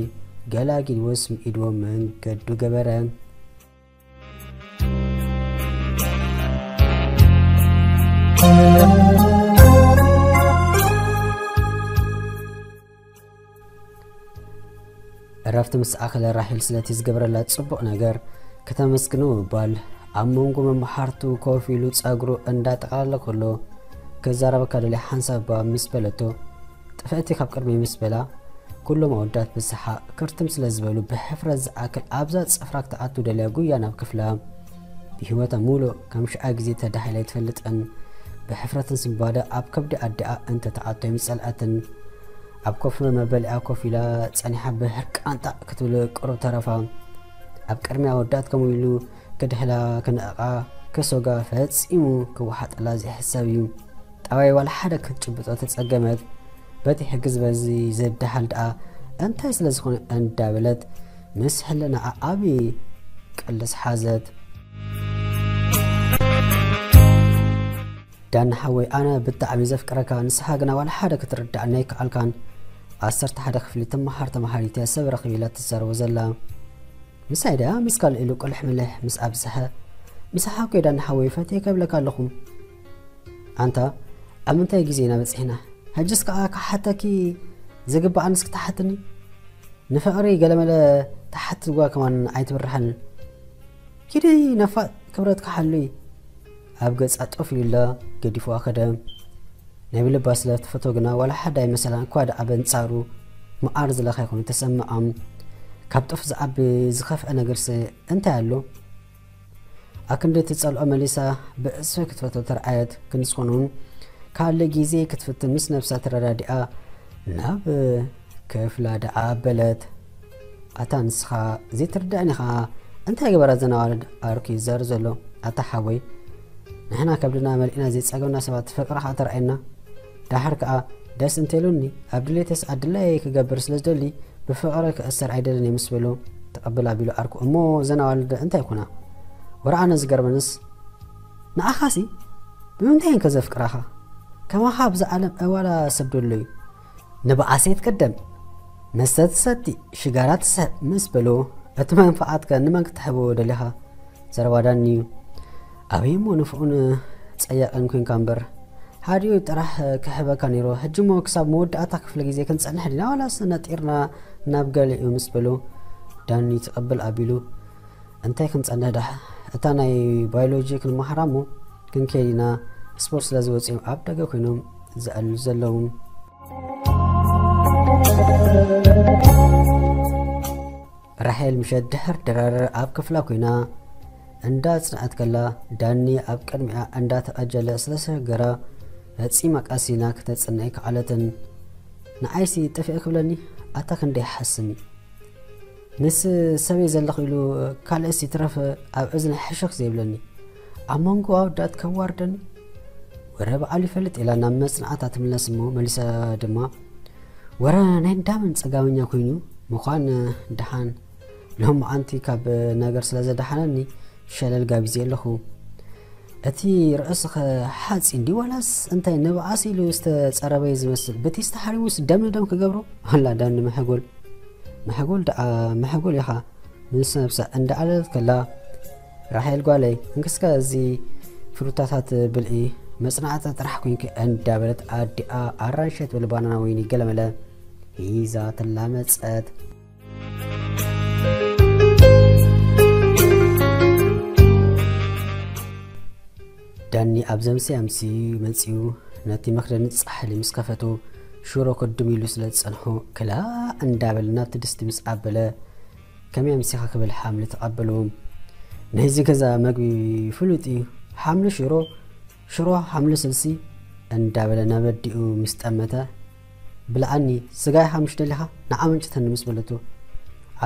ገላጊልዎስ ምኢድዎ መንገዱ ገበረ። እረፍቲ ምስ ኣኸለ ራሄል ስለቲ ዝገበረላ ጽቡቕ ነገር ከተመስግኖ ምባል ኣብ መንጎ መምሃርቱ ኮፍ ኢሉ ጸጉሩ እንዳጠቕለለ ከሎ፣ "ክዛረበካ ደልየ ሓንሳብ እባ" ምስ በለቶ፣ "ጥፍእቲ ካብ ቅድመይ" ምስ በላ፣ ኩሎም ኣወዳት ብሰሓቕ ክርትም ስለ ዝበሉ፣ ብሕፍረት ዝኣክል ኣብዛ ጽፍራ ክትኣቱ ደልያ ጉያ ናብ ክፍላ። ብህይወታ ሙሉእ ከም ሽዓ ግዜ ተዳሂላ ኣይትፈልጥን። ብሕፍረትን ስንባደ ኣብ ከብዲ ኣዲኣ እንተ ተኣቶ ኣይምጸልኣትን። ኣብ ኮፍ መበሊኣ ኮፍ ኢላ ጸኒሓ ብህርቃንጣ ክትብል ቅሩብ ተረፋ። ኣብ ቅድሚያ ወዳት ከምኡ ኢሉ ክድሕላ፣ ክንዕቓ፣ ክሶጋ ፈጺሙ ክወሓጠላ ዘይሕሰብ እዩ። ጠባይ ዋላ ሓደ ክትጭብጦ ተጸገመት። በቲ ሕግዝ በዚ ዘዳሃል ደኣ እንታይ ስለ ዝኾነ እንዳበለት ምስ ሕልናኣ ዓቢ ቅልስ ሓዘት። ዳኒ ሓወይ፣ ኣነ ብጣዕሚ ዘፍቅረካ፣ ንስኻ ግና ዋላ ሓደ ክትርዳእኒ ኣይከኣልካን። ዓሰርተ ሓደ ክፍሊ ትመሃር ተመሃሪት እያ ሰብ ረኺብ ኢላ ትዛረቦ ዘላ። ምሳይ ደኣ ምስ ካልእ ኢሉ ቅልሕ ምልሕ ምስ ኣብዝሐ፣ ምሳኻ እኮ ዳኒ ሓወይ ፈትየ ከብለካ ኣለኹ። ኣንታ ኣብ ምንታይ ግዜ ኢና በጺሕና? ሕጅስ ከኣ ክሓተኪ ዝግብኣንስ ክትሓትኒ? ንፍቕሪ ገለመለ ትሓትት ጓል ከማን ኣይትብርሃንን። ኪዲ ነፋጥ ክብረትካ ሓሉይ። ኣብ ገጻ ጠፍ ኢሉላ ገዲፍዋ ከደ። ናይ ብልባ ስለ ትፈቶ ግና ዋላ ሓደ ኣይመሰላን እኳ ደኣ በንጻሩ መዓር ዝለኸ ይኹን ተሰምዖም። ካብ ጡፍ ዝዓቢ ዝኸፍአ ነገርስ እንታይ ኣሎ? ኣክንዲ ትጸልኦ መሊሳ ብእስፊ ክትፈቶ ተርኣየት። ክንስኾኑን ካልእ ግዜ ክትፍትን ምስ ነብሳ ተረዳዲኣ ናብ ክፍላ ደኣ ኣበለት። ኣታ ንስኻ ዘይትርዳእኒ ኸኣ እንታይ ገበራ ዘናዋልድ ኣርኪ ዘር ዘሎ? ኣታ ሓወይ ንሕና ከብድና መሊእና ዘይጸገብና ሰባት ፍቕሪ ኸኣ ተርኣየና። ደሓር ከኣ ደስ እንተኢሉኒ ኣብ ድሌተይስ ኣድላይ ክገብር ስለ ዝደሊ ብፍቕሪ ክእሰር ኣይደልን እየ ምስ በሉ ትቕብል ኣቢሉ ዓርኩ። እሞ እዘን ኣዋልድ እንታይ ይኹና? ወረ ኣነ ዝገርመንስ ንዓኻሲ ብምንታይ እየን ከዘፍቅራኻ? ከማኻ ኣብዛ ዓለም እዋላ ሰብ ደሎ እዩ። ንበኣሰይ ትቅደም፣ መስተ ትሰቲ፣ ሽጋራ ትስሕብ ምስ በሉ እቲ መንፍዓትከ ንመን ክትሕቦ ደሊኻ? ዘረባ ዳኒ እዩ። ኣበይ እሞ ንፉዕን ጸያቕን ኮንካ እምበር ሓዲኡ ጥራሕ ክሕበካ ነይሩ። ሕጂ እሞ ክሳብ መወዳእታ ክፍለ ግዜ ክንጸንሕ ዲና ዋላስ ነጢርና ናብ ገሊኡ ምስ በሉ ዳኒ ትቕብል ኣቢሉ እንታይ ክንጸንሕ ዳሕ እታ ናይ ባዮሎጂ ክንመሃራ እሞ ክንከይድ ኢና። ስፖርት ስለ ዝወጽኦም ኣብ ደገ ኮይኖም ዝዕልሉ ዘለዉ። ራሄል ምሸት ድሕር ድረር ኣብ ክፍላ ኮይና እንዳ ጽንዐት ከላ ዳኒ ኣብ ቅድሚኣ እንዳ ተቐጀለ ስለ ዘሸገራ ፈጺማ ቀሲና ከተጽንዕ ኣይከኣለትን። ንዓይሲ ጠፊአ ክብለኒ ኣታ ክንደይ ሓስም እዩ። ምስ ሰበይ ዘለኹ ኢሉ ካልእስ ይትረፍ ኣብ እዝኒ ሕሽኽ ዘይብለኒ ኣብ መንጎ ኣወዳት ከዋርደኒ። ወረ በዓል ይፈልጥ ኢላ ናብ መጽናዕታ ትምለስ እሞ መሊሳ ድማ ወረ ናይ እንዳመን ጸጋመኛ ኮይኑ ምዃን ደሓን ሎማዓንቲ ካብ ነገር ስለ ዘድሓነኒ ሸለል ጋቢዘ ኣለኹ። እቲ ርእስኸ ሓጺን ድዩ ዋላስ እንታይ ንብኣስ ኢሉ ዝተጸረበ እዩ ዝመስል? ብቲ ዝተሓሪሙስ ደም ንደም ክገብሮ? ኣላ ዳኒ መሐጎል። መሐጎል ደኣ መሐጎል ኢኻ። ምስ ነብሳ እንዳኣለለት ከላ ራሄል ጓለይ እንክስከ እዚ ፍሩታታት ብልዒ መጽናዕታ ጥራሕ ኮንኪ እንዳበለት ኣዲኣ ኣራንሸ ትብል ባናና ወይኒ ገለመለ ሂዛ ተላመጸት። ዳኒ ኣብ ዘምሲ ኣምሲ መጺኡ ነቲ መኽደኒ ጻሕሊ ምስ ከፈቱ ሽሮ ክድም ኢሉ ስለ ዝጸንሑ ክላ እንዳበለ ናብቲ ድስቲ ምስ ኣበለ ከመይ ኣምሲኻ ክብል ሓምሊ ተቐበልዎም። ናይዚ ገዛ መግቢ ፍሉጥ እዩ። ሓምሊ ሽሮ፣ ሽሮ ሓምሊ ስልሲ እንዳበለ ናብ ኣዲኡ ምስ ጠመተ ብልዓኒ ስጋ ኢኻ ምሽ ደሊኻ ንዓ መንጭተኒ ምስ በለቶ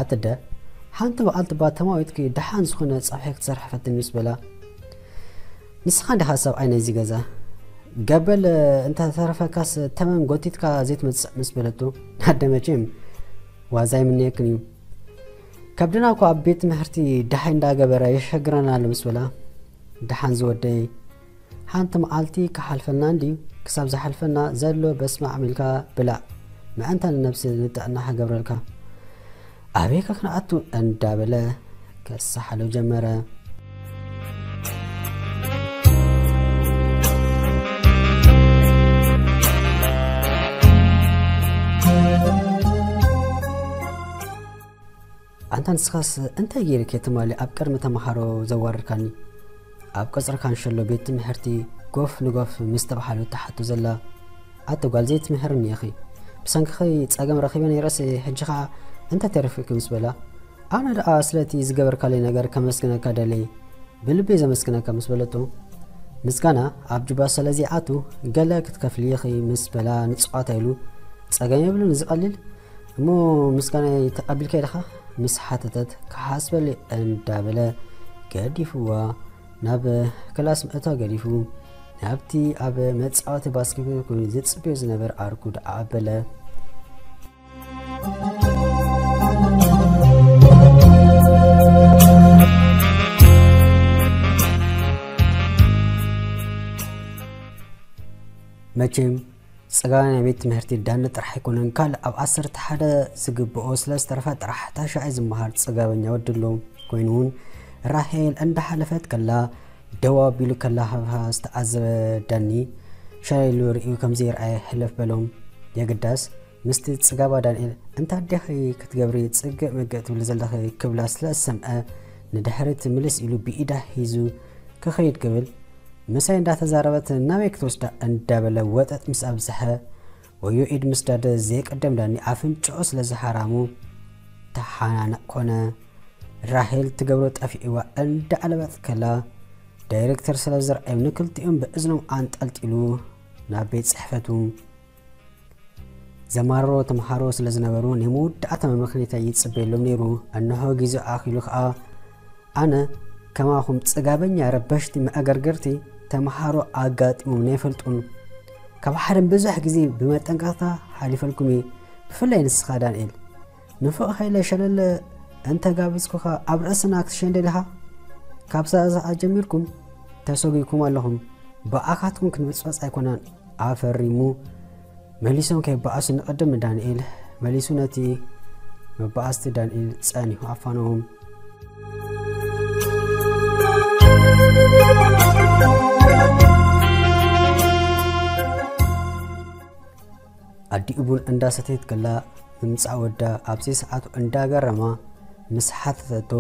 ኣትደ ሓንቲ በዓልቲ ባ ተማዊትኪ ደሓን ዝኾነ ጸብሒ ክትሰርሒ ፈትኒ ምስ በላ ንስኻ እንዲኻ ሰብኣይ ናይዚ ገዛ ገበል እንተተረፈካስ ተመን ጎቲትካ ዘይትመጽእ ምስ በለቶ ኣደ መቼም ዋዛ ይምነየክን እዩ ከብድና እኮ ኣብ ቤት ትምህርቲ ደሓይ እንዳገበረ የሸግረና ኣሎ ምስ በላ ደሓን ዝወደይ ሓንቲ መዓልቲ ክሓልፈልና እንድዩ ክሳብ ዝሓልፈና ዘሎ በስማዕ ሚልካ ብላዕ ምእንታ ንነብሲ ንጥዕና ክገብረልካ ኣበይ ከክንኣቱ እንዳበለ ከሳሓሎ ጀመረ። ኣንታ ንስኻስ እንታይ ገይርክ ትማሊ ኣብ ቅድሚ ተምሃሮ ዘዋርድካኒ? ኣብ ቀጽሪ ካንሸሎ ቤት ትምህርቲ ጎፍ ንጎፍ ምስ ተባሃሉ ትሓቱ ዘላ ኣቲ ጓል ዘይትምህርኒ ኢኺ። ብሰንክኺ ጸገም ረኺበ ነይረሲ ሕጂ ኸኣ እንታይ ተሪፉኪ ምስ በላ ኣነ ደኣ ስለቲ ዝገበርካለይ ነገር ከመስግነካ ደለይ ብልበይ ዘመስግነካ ምስ በለቶ ምስጋና ኣብ ጁባ ስለ ዘይኣቱ ገለ ክትከፍሊ ኢኺ ምስ በላ ንጸዋታ ኢሉ ጸገም የብሉን፣ እዚ ቀሊል እሞ ምስጋናይ ተቐቢልካ ኢኻ ምስ ሓተተት፣ ክሓስበሉ እንዳበለ ገዲፍዋ ናብ ክላስ ምእታው ገዲፉ ናብቲ ኣብ መጻወቲ ባስኬትቦል ኮይኑ ዝጽበዮ ዝነበረ ኣርኩ ደኣ ኣበለ። መቸም ጽጋባ ናይ ቤት ትምህርቲ ዳኒ ጥራሕ ኣይኮነን፣ ካልእ ኣብ ዓሰርተ ሓደ ዝግብኦ ስለ ዝተረፈ ጥራሕ ታሽዓይ ዝመሃር ጽጋበኛ ወዲ ኣሎ። ኮይኑ እውን ራሄል እንዳሓለፈት ከላ ደው ኣቢሉ ከላ ሃብሃ ዝተዓዘበ ዳኒ ሸለል ኢሉ ርእዩ ከም ዘይረኣየ ሕልፍ በሎም። የግዳስ ምስቲ ጽጋባ ዳንኤል "እንታ ኣዴኺ ክትገብሪ ጽግእ ምግእ ትብሊ ዘለኺ?" ክብላ ስለ ዝሰምዐ ንድሕሪት ምልስ ኢሉ ብኢዳ ሒዙ ክኸይድ ክብል ምሳይ እንዳተዛረበት "ናበይ ክትወስዳ?" እንዳበለ ወጠጥ ምስ ኣብዝሐ ወዮ ኢድ ምስዳድ ዘይቀደም ዳኒ ኣፍንጭኡ ስለ ዝሓራሙ ተሓናነቕ ኮነ። ራሄል ትገብሮ ጠፊእዋ እንዳዕለበጠት ከላ ዳይሬክተር ስለ ዝረኣዮም ንክልቲኦም ብእዝኖም ኣንጠልጢሉ ናብ ቤት ጽሕፈቱ። ዘማርሮ ተምሃሮ ስለ ዝነበሩ ናይ መወዳእታ መመኽነይታ ይጽበየሎም ነይሩ። እንሆ ግዜኡ ኣኺሉ ከኣ ኣነ ከማኹም ጽጋበኛ ረበሽቲ መኣገርገርቲ ተምሃሮ ኣጋጢሞም ኣይፈልጡን። ካብ ሓደን ብዙሕ ግዜ ብመጠንቀቕታ ሓሊፈልኩም እየ። ብፍላይ ንስኻ ዳንኤል። ንፉዕ ከይለ ሸለለ እንተጋቢዝኩኻ ኣብ ርእስና ክትሸንደ ዲኻ? ካብ ሳእሳኣ ጀሚርኩም ተሰጒኩም ኣለኹም። ብኣኻትኩም ክንብጽበጽ ኣይኮናን። ኣፈሪሙ መሊሶም ከይበኣሱ ንቐድም ንዳንኤል መሊሱ ነቲ መበኣስቲ ዳንኤል ጸኒሑ ኣፋነዎም። ኣዲኡ ቡን እንዳሰተየት ከላ ምምጻእ ወዳ ኣብዚ ሰዓቱ እንዳገረማ ምስ ሓተተቶ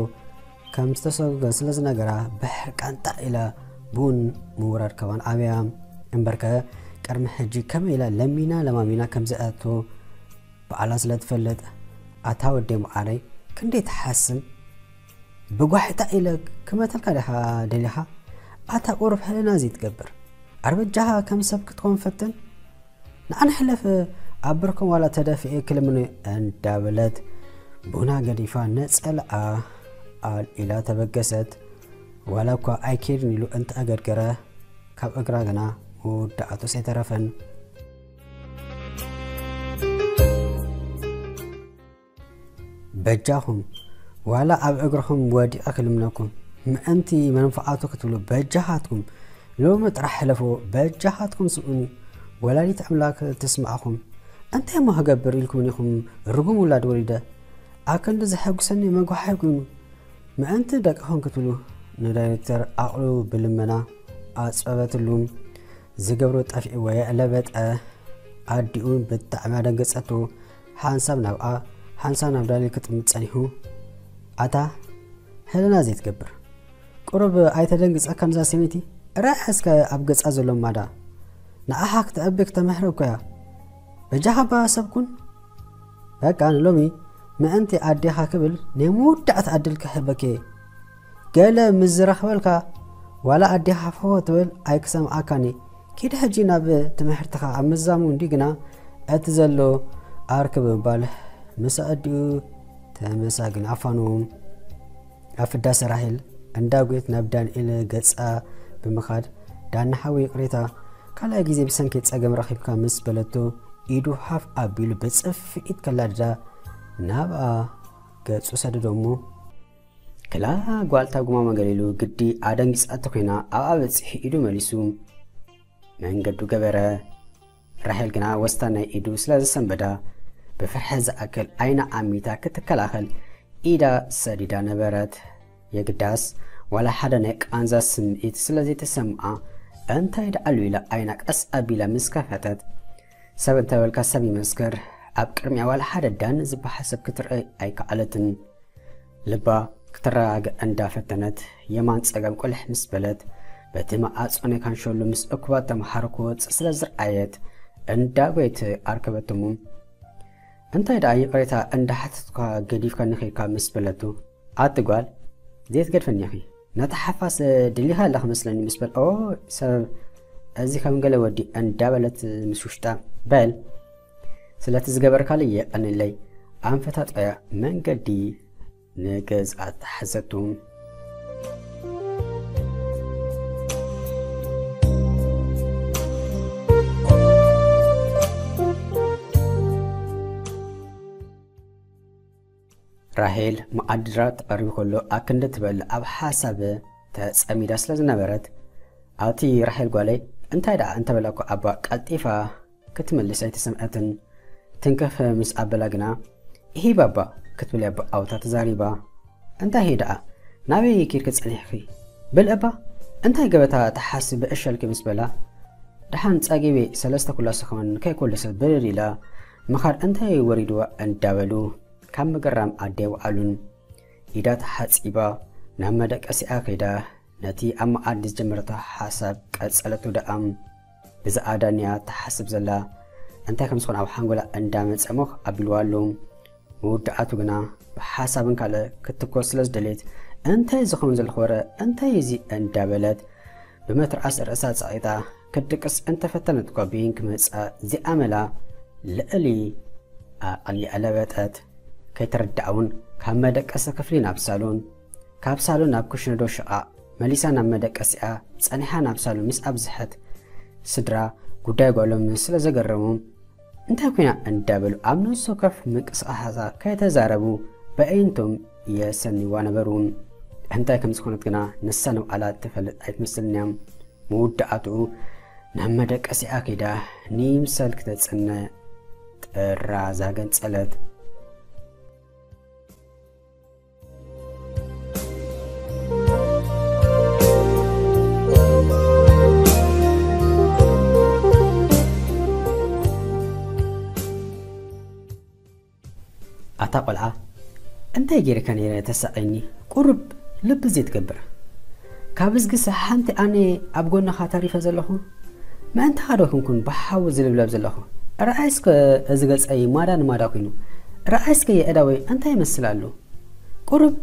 ከም ዝተሰጎገ ስለ ዝነገራ ብሕርቃን ጣዕ ኢላ ቡን ምውራድ ካባን ኣብያ። እምበርከ ቅድሚ ሕጂ ከመይ ኢላ ለሚና ለማሚና ከም ዝኣቶ ባዕላ ስለ ትፈልጥ፣ "ኣታ ወደይ መዓረይ ክንደይ ትሓስም? ብጓሕታ ኢለ ክመተልካ ዲኻ ደሊኻ? ኣታ ቁሩብ ሕልና ዘይትገብር? ኣረ በጃኻ ከም ሰብ ክትኮን ፈትን። ንዓና ሕለፍ ኣብ ብርኮም ዋላ ተደፊኤ ክልምኖ" እንዳበለት ቡና ገዲፋ ነጸላኣ ኣልዒላ ተበገሰት። ዋላ እኳ ኣይኬድን ኢሉ እንተኣገርገረ ካብ እግራ ግና መወዳእቱስ ኣይተረፈን። በጃኹም ዋላ ኣብ እግርኹም ወዲቐ ክልምነኩም ምእንቲ መንፍዓቱ ክትብሉ በጃኻትኩም ሎሚ ጥራሕ ሕለፍዎ። በጃኻትኩም ስምዑኒ፣ ወላዲት ኣምላክ ትስማዕኹም። እንታይ እሞ ክገብር ኢልኩምኒ ኢኹም ርጉም ውላድ ወሊደ? ኣክንዲ ዘሐጉሰኒ መጓሓይ ኮይኑ ምእንቲ ደቅኹም ክትብሉ ንዳይሬክተር ዓቕሉ ብልመና ኣጽበበትሉ። ዝገብሮ ጠፊእዎ የዕለበጠ። ኣዲኡ ብጣዕሚ ኣደንገጸቶ። ሓንሳብ ናብኣ ሓንሳብ ናብ ዳንኤል ክጥምት ጸኒሑ፣ ኣታ ሕልና ዘይትገብር፣ ቁሩብ ኣይተደንግጸካን እዛ ሰበይቲ? ርኣያ እስከ ኣብ ገጻ ዘሎ ማዳ። ንዓኻ ክተዕቢ ክተምሕር እኮ እያ። በጃኻ እባ ሰብ ኩን። በቃ ንሎሚ ምእንቲ ኣዴኻ ክብል ናይ መወዳእታ ዕድል ክህበኪ እየ። ገለ ምስ ዝረኽበልካ ዋላ ኣዴኻ ፈወ ትብል ኣይክሰምዓካን እየ። ኪድ ሕጂ ናብ ትምህርትኻ ኣብ ምዛሙ እንዲ ግና እቲ ዘሎ ኣርክ ብምባል ምስ ኣዲኡ ተመሳግን ኣፋኑ። ኣፍዳሰ ራሄል እንዳጉየት ናብ ዳንኤል ገጻ ብምኻድ፣ "ዳና ሓወይ ይቕሬታ፣ ካልኣይ ግዜ ብሰንኪ ጸገም ረኺብካ" ምስ በለቶ፣ ኢዱ ሓፍ ኣቢሉ ብጽፍዒት ከላድዳ ናብኣ ገጹ ሰደዶ እሞ፣ ክላ ጓልታ ጉማማ ገሊሉ ግዲ ኣደንጊጻቶ ኮይና ኣብኣ በጺሑ ኢዱ መሊሱ መንገዱ ገበረ። ራሄል ግና ወስታ ናይ ኢዱ ስለ ዝሰንበዳ፣ ብፍርሒ ዝኣክል ዓይና ዓሚታ ክትከላኸል ኢዳ ሰዲዳ ነበረት። የግዳስ ዋላ ሓደ ናይ ቃንዛ ስምዒት ስለ ዘይተሰምዓ፣ እንታይ ደኣሉ ኢላ ዓይና ቀስ ኣቢላ ምስ ከፈተት፣ ሰብ እንተበልካ ሰብ ይመስክር፣ ኣብ ቅድሚኣ ዋላ ሓደ ዳኒ ዝበሃል ሰብ ክትርኢ ኣይከኣለትን። ልባ ክትረጋግእ እንዳፈተነት፣ የማን ጸጋም ቁልሕ ምስ በለት፣ በቲ መዓጾ ናይ ካንሸሎ ምስ እኩባት ተመሃሮ ክወጽእ ስለ ዝረኣየት፣ እንዳጎየት ኣርከበቶሙ። "እንታይ ደኣ ይቕሬታ እንዳሓተትኳ ገዲፍካኒ ኸይድካ?" ምስ በለቱ፣ "ኣቲ ጓል፣ ዘይትገድፈኒ ኢኺ። ነታ ሓፋስ ድሊኻ ኣለኺ መስለኒ" ምስ በል፣ "ኦ፣ ሰብ፣ እዚ ከም ገለ ወዲ" እንዳበለት ምስ ውሽጣ፣ "በል፣ ስለቲ ዝገበርካለይ የቐንለይ። ኣንፈታጦያ መንገዲ ንገዝኣ ተሓዘቱ። ራሄል መኣዲ ድራር ተቐሪቡ ከሎ ኣክንዲ ትበል ኣብ ሓሳብ ተጸሚዳ ስለ ዝነበረት፣ ኣቲ ራሄል ጓለይ፣ እንታይ ደኣ እንተበላኩ ኣባ ቀልጢፋ ክትመልስ ኣይተሰምዐትን። ትንከፍ ምስ ኣበላ ግና፣ "እሂ ባባ" ክትብል እያ ብኣውታ ተዛሪባ። "እንታይ እሂ ደኣ? ናበይ ኬድኪ ጸኒሕኪ? በል እባ፣ እንታይ ገበታ ትሓስቢ ብዕሸልኪ?" ምስ በላ፣ "ደሓን ጸጊበ ሰለስተ ኩላሶ ከማን ከይኮለሰት ብድድ ኢላ ምኻድ እንታይ ወሪድዋ?" እንዳበሉ ካብ ምግራም ኣደ ኣይወዓሉን። ኢዳ ተሓጺባ ናብ መደቀሲኣ ከይዳ ነቲ ኣብ መኣዲ ዝጀመረቶ ሓሳብ ቀጸለቶ ደኣ። ብዛዕባ ዳኒ እያ ትሓስብ ዘላ። እንታይ ከም ዝኾነ ኣብ ሓንጎላ እንዳመጸ ሞኽ ኣቢልዋ ኣሎ። መወዳእቱ ግና ብሓሳብን ካልእ ክትኮስ ስለ ዝደለየት፣ "እንታይ ዝኸውን ዘለኹ ወረ? እንታይ እዚ?" እንዳበለት ብመትርዓስ ርእሳ ጸቒጣ ክትድቅስ እንተፈተነት እኳ ብይን ክመጻ ዚኣመላ ልዕሊ ኣቐሊኣ ለበጠት። ከይተረድኣ እውን ካብ መደቀሲ ክፍሊ ናብ ሳሎን፣ ካብ ሳሎን ናብ ክሽነ ዶ ሽቓቕ መሊሳ ናብ መደቀሲኣ ጸኒሓ ናብ ሳሎን ምስ ኣብዝሐት፣ ስድራ ጉዳይ ጓሎም ስለ ዘገረሞም፣ "እንታይ ኮይና?" እንዳበሉ ኣብ ነፍሲ ወከፍ ምንቅስቓሳታ ከይተዛረቡ በኣይንቶም የሰንይዋ ነበሩ። እንታይ ከም ዝኾነት ግና ንሳ ንባዕላ ትፈልጥ ኣይትመስልን እያ። መወዳእትኡ ናብ መደቀሲኣ ከይዳ ንይምሰል ክተጽነ ጥራዛ ገንጸለት። ኣታ ቆልዓ፣ እንታይ ገይረካ ነይረ ተሳቐየኒ? ቁሩብ ልቢ ዘይትገብር። ካብ እዝግስ ሓንቲ ኣነ ኣብ ጎንኻ ተሪፈ ዘለኹ። ምእንታኻ ዶ ክንኩን ብሓዊ ዝልብለብ ዘለኹ? ረኣይ እስከ እዚ ገጸይ ማዳ ንማዳ ኮይኑ። ረኣይ እስከ የእዳወይ እንታይ ይመስል ኣሎ? ቁሩብ